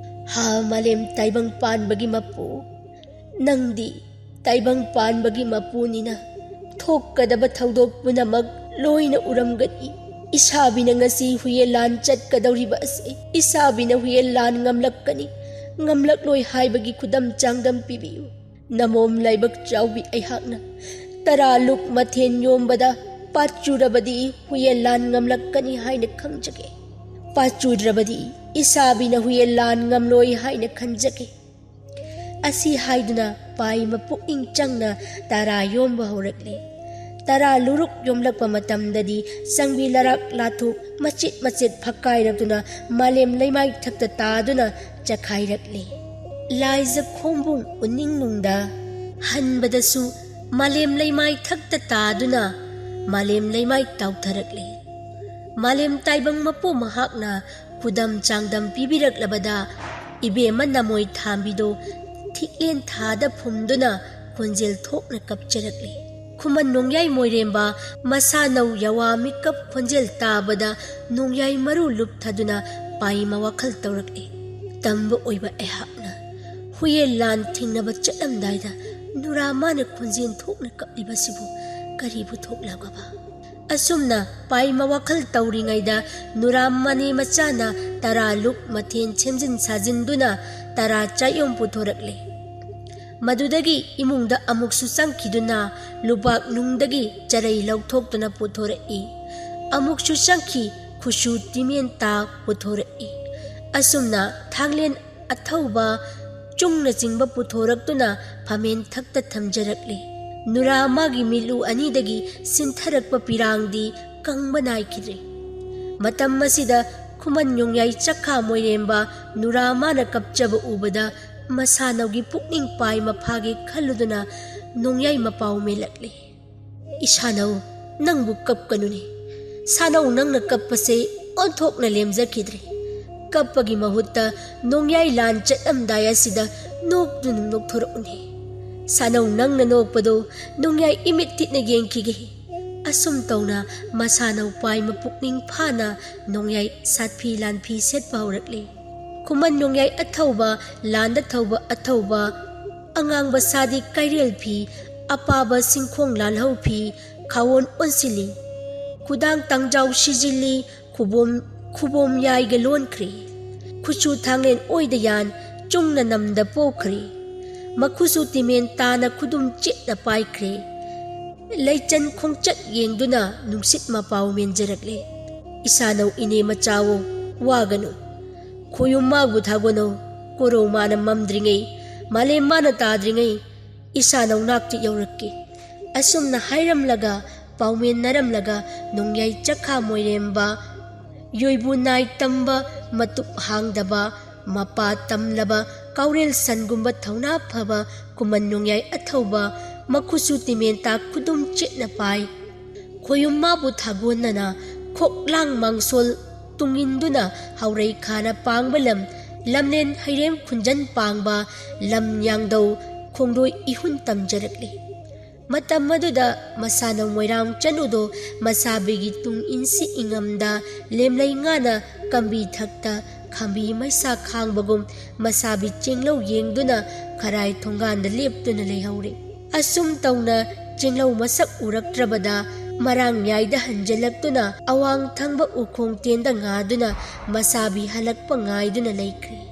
ꯍꯥ ꯃꯥꯂꯦꯝ ꯇꯥꯏꯕꯪ ꯄꯥꯟꯕꯒꯤ ꯃꯄꯨ, ꯅꯪꯗꯤ ꯇꯥꯏꯕꯪ ꯄꯥꯟꯕꯒꯤ ꯃꯄꯨꯅꯤꯅ ꯊꯣꯛꯀꯗꯕ ꯊꯧꯗꯣꯛ ꯄꯨꯝꯅꯃꯛ ꯂꯣꯏꯅ ꯎꯔꯝꯒꯅꯤ꯫ ꯏꯁꯥꯕꯤꯅ ꯉꯁꯤ ꯍꯨꯌꯦꯟ ꯂꯥꯟ ꯆꯠꯀꯗꯧꯔꯤꯕ ꯑꯁꯤ ꯏꯁꯥꯕꯤꯅ ꯍꯨꯌꯦꯟ ꯂꯥꯟ ꯉꯝꯂꯛꯀꯅꯤ, ꯉꯝꯂꯛꯂꯣꯏ ꯍꯥꯏꯕꯒꯤ ꯈꯨꯗꯝ ꯆꯥꯡꯗꯝ ꯄꯤꯕꯤꯌꯨ꯫ ꯅꯃꯣꯝ ꯂꯥꯏꯕꯛ ꯆꯥꯎꯕꯤ ꯑꯩꯍꯥꯛꯅ ꯇꯔꯥ ꯂꯨꯛ ꯃꯊꯦꯟ ꯌꯣꯝꯕꯗ ꯄꯥꯠꯆꯨꯔꯕꯗꯤ ꯍꯨꯌꯦꯟ ꯂꯥꯟ ꯉꯝꯂꯛꯀꯅꯤ ꯍꯥꯏꯅ ꯈꯪꯖꯒꯦ꯫ ꯄꯥꯠꯆꯨꯗ꯭ꯔꯕꯗꯤ ꯏꯁꯥꯕꯤꯅ ꯍꯨꯌꯦꯟ ꯂꯥꯟ ꯉꯝꯂꯣꯏ ꯍꯥꯏꯅ ꯈꯟꯖꯒꯦ꯫ ꯑꯁꯤ ꯍꯥꯏꯗꯨꯅ ꯄꯥꯏꯃ ꯄꯨꯛꯅꯤꯡ ꯆꯪꯅ ꯇꯔꯥ ꯌꯣꯝꯕ ꯍꯧꯔꯛꯂꯦ꯫ ꯇꯔꯥ ꯂꯨꯔꯨꯛ ꯌꯣꯝꯂꯛꯄ ꯃꯇꯝꯗꯗꯤ ꯆꯪꯕꯤ ꯂꯔꯥꯛ ꯂꯥꯊꯣꯛ ꯃꯆꯦꯠ ꯃꯆꯦꯠ ꯐꯛꯀꯥꯏꯔꯛꯇꯨꯅ ꯃꯥꯂꯦꯝ ꯂꯩꯃꯥꯏ ꯊꯛꯇ ꯇꯥꯗꯨꯅ ꯆꯈꯥꯏꯔꯛꯂꯦ꯫ ꯂꯥꯏꯖ ꯈꯣꯡꯕꯨꯡ ꯎꯅꯤꯡꯅꯨꯡꯗ ꯍꯟꯕꯗꯁꯨ ꯃꯥꯂꯦꯝ ꯂꯩꯃꯥꯏ ꯊꯛꯇ ꯇꯥꯗꯨꯅ ꯃꯥꯂꯦꯝ ꯂꯩꯃꯥꯏ ꯇꯥꯎꯊꯔꯛꯂꯦ꯫ ꯃꯥꯂꯦꯝ ꯇꯥꯏꯕꯪ ꯃꯄꯨ ꯃꯍꯥꯛꯅ ꯈꯨꯗꯝ ꯆꯥꯡꯗꯝ ꯄꯤꯕꯤꯔꯛꯂꯕꯗ ꯏꯕꯦꯝꯃ ꯅꯃꯣꯏ ꯊꯥꯝꯕꯤꯗꯣ ꯊꯤꯛꯂꯦꯟ ꯊꯥꯗ ꯐꯨꯝꯗꯨꯅ ꯈꯣꯟꯖꯦꯜ ꯊꯣꯛꯅ ꯀꯞꯆꯔꯛꯂꯦ꯫ ꯈꯨꯃꯟ ꯅꯣꯡꯌꯥꯏ ꯃꯣꯏꯔꯦꯝꯕ ꯃꯁꯥꯅꯧ ꯌꯥꯋꯥ ꯃꯤꯀꯞ ꯈꯣꯟꯖꯦꯜ ꯇꯥꯕꯗ ꯅꯣꯡꯌꯥꯏ ꯃꯔꯨ ꯂꯨꯞꯊꯗꯨꯅ ꯄꯥꯏꯃ ꯋꯥꯈꯜ ꯇꯧꯔꯛꯂꯦ꯫ ꯇꯝꯕ ꯑꯣꯏꯕ ꯑꯩꯍꯥꯛꯅ ꯍꯨꯌꯦꯟ ꯂꯥꯟ ꯊꯦꯡꯅꯕ ꯆꯠꯂꯝꯗꯥꯏꯗ ꯅꯨꯔꯥ ꯃꯥꯅ ꯈꯣꯟꯖꯦꯜ ꯊꯣꯛꯅ ꯀꯞꯂꯤꯕꯁꯤꯕꯨ ꯀꯔꯤꯕꯨ ꯊꯣꯛꯂꯒꯕ? ꯑꯁꯨꯝꯅ ꯄꯥꯏꯃ ꯋꯥꯈꯜ ꯇꯧꯔꯤꯉꯩꯗ ꯅꯨꯔꯥ ꯃꯅꯦ ꯃꯆꯥꯅ ꯇꯔꯥ ꯂꯨꯛ ꯃꯊꯦꯜ ꯁꯦꯝꯖꯤꯟ ꯁꯥꯖꯤꯟꯗꯨꯅ ꯇꯔꯥ ꯆꯥꯌꯣꯝ ꯄꯨꯊꯣꯔꯛꯂꯦ꯫ ꯃꯗꯨꯗꯒꯤ ꯏꯃꯨꯡꯗ ꯑꯃꯨꯛꯁꯨ ꯆꯪꯈꯤꯗꯨꯅ ꯂꯨꯕꯥꯛ ꯅꯨꯡꯗꯒꯤ ꯆꯔꯩ ꯂꯧꯊꯣꯛꯇꯨꯅ ꯄꯨꯊꯣꯔꯛꯏ꯫ ꯑꯃꯨꯛꯁꯨ ꯆꯪꯈꯤ, ꯈꯨꯠꯁꯨ ꯇꯤꯃꯦꯟꯇꯥ ꯄꯨꯊꯣꯔꯛꯏ꯫ ꯑꯁꯨꯝꯅ ꯊꯥꯡꯂꯦꯟ ꯑꯊꯧꯕ, ꯆꯨꯡꯅꯆꯤꯡꯕ ꯄꯨꯊꯣꯔꯛꯇꯨꯅ ꯐꯝꯃꯦꯟ ꯊꯛꯇ ꯊꯝꯖꯔꯛꯂꯤ꯫ ꯅꯨꯔꯥ ꯃꯥꯒꯤ ꯃꯤꯠꯂꯨ ꯑꯅꯤꯗꯒꯤ ꯁꯤꯟꯊꯔꯛꯄ ꯄꯤꯔꯥꯡꯗꯤ ꯀꯪꯕ ꯅꯥꯏꯈꯤꯗ꯭ꯔꯦ꯫ ꯃꯇꯝ ꯑꯁꯤꯗ ꯈꯨꯃꯟ ꯅꯣꯡꯌꯥꯏ ꯆꯈꯥ ꯃꯣꯏꯔꯦꯝꯕ ꯅꯨꯔꯥ ꯃꯥꯅ ꯀꯞꯆꯕ ꯎꯕꯗ ꯃꯁꯥꯅꯧꯒꯤ ꯄꯨꯛꯅꯤꯡ ꯄꯥꯏ ꯃꯐꯥꯒꯦ ꯈꯜꯂꯨꯗꯨꯅ ꯅꯣꯡꯌꯥꯏ ꯃꯄꯥꯎ ꯃꯦꯜꯂꯛꯂꯤ꯫ "ꯏꯁꯥꯅꯧ, ꯅꯪꯕꯨ ꯀꯞꯀꯅꯨꯅꯦ꯫ ꯁꯥꯅꯧ, ꯅꯪꯅ ꯀꯞꯄꯁꯦ ꯑꯣꯟꯊꯣꯛꯅ ꯂꯦꯝꯖꯈꯤꯗ꯭ꯔꯦ꯫ ꯀꯞꯄꯒꯤ ꯃꯍꯨꯠꯇ ꯅꯣꯡꯌꯥꯏ ꯂꯥꯟ ꯆꯠꯂꯝꯗꯥꯏ ꯑꯁꯤꯗ ꯅꯣꯛꯇꯨꯅ ꯅꯣꯛꯊꯣꯔꯛꯎꯅꯦ꯫ ꯁꯥꯅꯧ, ꯅꯪꯅ ꯅꯣꯛꯄꯗꯣ ꯅꯣꯡꯌꯥꯏ ꯏꯃꯤꯠ ꯇꯤꯠꯅ ꯌꯦꯡꯈꯤꯒꯦ꯫" ꯑꯁꯨꯝ ꯇꯧꯅ ꯃꯁꯥꯅꯧ ꯄꯥꯏ ꯃꯄꯨꯛꯅꯤꯡ ꯐꯥꯅ ꯅꯣꯡꯌꯥꯏ ꯁꯥꯠꯐꯤ ꯂꯥꯟꯐꯤ ꯁꯦꯠꯄ ꯍꯧꯔꯛꯂꯤ꯫ ꯈꯨꯃꯟ ꯅꯣꯡꯌꯥꯏ ꯑꯊꯧꯕ, ꯂꯥꯟꯗ ꯊꯧꯕ ꯑꯊꯧꯕ, ꯑꯉꯥꯡꯕ ꯁꯥꯗꯤ ꯀꯩꯔꯦꯜ ꯐꯤ, ꯑꯄꯥꯕ ꯁꯤꯡꯈꯣꯡ ꯂꯥꯜꯍꯧ ꯐꯤ, ꯈꯥꯋꯣꯟ ꯑꯣꯟꯁꯤꯜꯂꯤ꯫ ꯈꯨꯗꯥꯡ ꯇꯥꯡꯖꯥꯎ ꯁꯤꯖꯤꯜꯂꯤ, ꯈꯨꯕꯣꯝ, ꯈꯨꯕꯣꯝ ꯌꯥꯏꯒ ꯂꯣꯟꯈ꯭ꯔꯦ꯫ ꯈꯨꯠꯁꯨ ꯊꯥꯡꯂꯦꯟ ꯑꯣꯏꯗ ꯌꯥꯟ, ꯆꯨꯡꯅ ꯅꯝꯗ ꯄꯣꯛꯈ꯭ꯔꯦ꯫ ꯃꯈꯨꯠꯁꯨ ꯇꯤꯃꯦꯟ ꯇꯥꯅ ꯈꯨꯗꯨꯝ ꯆꯦꯠꯅ ꯄꯥꯏꯈ꯭ꯔꯦ꯫ ꯂꯩꯆꯟ ꯈꯣꯡꯆꯠ ꯌꯦꯡꯗꯨꯅ ꯅꯨꯡꯁꯤꯠ ꯃꯄꯥꯎ ꯃꯦꯟꯖꯔꯛꯂꯦ꯫ "ꯏꯁꯥꯅꯧ, ꯏꯅꯦ ꯃꯆꯥꯋꯣ, ꯋꯥꯒꯅꯨ꯫ ꯈꯣꯌꯨꯝ ꯃꯥꯕꯨ ꯊꯥꯒꯣꯅꯧ, ꯀꯣꯔꯧ ꯃꯥꯅ ꯃꯝꯗ꯭ꯔꯤꯉꯩ, ꯃꯥꯂꯦꯝ ꯃꯥꯅ ꯇꯥꯗ꯭ꯔꯤꯉꯩ, ꯏꯁꯥꯅꯧ ꯅꯥꯛꯇ ꯌꯧꯔꯛꯀꯦ꯫" ꯑꯁꯨꯝꯅ ꯍꯥꯏꯔꯝꯂꯒ, ꯄꯥꯎꯃꯦꯟꯅꯔꯝꯂꯒ, ꯅꯣꯡꯌꯥꯏ ꯆꯈꯥ ꯃꯣꯏꯔꯦꯝꯕ, ꯌꯣꯏꯕꯨ ꯅꯥꯏ ꯇꯝꯕ, ꯃꯇꯨꯞ ꯍꯥꯡꯗꯕ, ꯃꯄꯥ ꯇꯝꯂꯕ, ꯀꯥꯎꯔꯦꯜ ꯁꯟꯒꯨꯝꯕ ꯊꯧꯅꯥ ꯐꯕ ꯈꯨꯃꯟ ꯅꯣꯡꯌꯥꯏ ꯑꯊꯧꯕ, ꯃꯈꯨꯠꯁꯨ ꯇꯤꯃꯦꯟꯇꯥ ꯈꯨꯗꯨꯝ ꯆꯦꯠꯅ ꯄꯥꯏ꯫ ꯈꯣꯌꯨꯝ ꯃꯥꯕꯨ ꯊꯥꯒꯣꯟꯅꯅ ꯈꯣꯛꯂꯥꯡ ꯃꯥꯡꯁꯣꯜ ꯇꯨꯡꯏꯟꯗꯨꯅ ꯍꯧꯔꯩ ꯈꯥꯅ ꯄꯥꯡꯕ ꯂꯝ, ꯂꯝꯂꯦꯟ ꯍꯩꯔꯦꯝ ꯈꯨꯟꯖꯟ ꯄꯥꯡꯕ ꯂꯝ ꯌꯥꯡꯗꯧ ꯈꯣꯡꯗꯣꯏ ꯏꯍꯨꯟ ꯇꯝꯖꯔꯛꯂꯤ꯫ ꯃꯇꯝ ꯑꯗꯨꯗ ꯃꯁꯥꯅꯧ ꯃꯣꯏꯔꯥꯡ ꯆꯅꯨꯗꯣ ꯃꯁꯥꯕꯤꯒꯤ ꯇꯨꯡ ꯏꯟꯁꯤ ꯏꯉꯝꯗ ꯂꯦꯝꯂꯩ ꯉꯥꯅ ꯀꯝꯕꯤ ꯊꯛꯇ ꯈꯥꯝꯕꯤ ꯃꯩꯁꯥ ꯈꯥꯡꯕꯒꯨꯝ ꯃꯁꯥꯕꯤ ꯆꯦꯡꯂꯧ ꯌꯦꯡꯗꯨꯅ ꯈꯔꯥꯏ ꯊꯣꯡꯒꯥꯟꯗ ꯂꯦꯞꯇꯨꯅ ꯂꯩꯍꯧꯔꯦ꯫ ꯑꯁꯨꯝ ꯇꯧꯅ ꯆꯦꯡꯂꯧ ꯃꯁꯛ ꯎꯔꯛꯇ꯭ꯔꯕꯗ ꯃꯔꯥꯡꯌꯥꯏꯗ ꯍꯟꯖꯤꯜꯂꯛꯇꯨꯅ ꯑꯋꯥꯡ ꯊꯪꯕ ꯎꯈꯣꯡ ꯇꯦꯟꯗ ꯉꯥꯗꯨꯅ ꯃꯁꯥꯕꯤ ꯍꯜꯂꯛꯄ ꯉꯥꯏꯗꯨꯅ ꯂꯩꯈ꯭ꯔꯦ꯫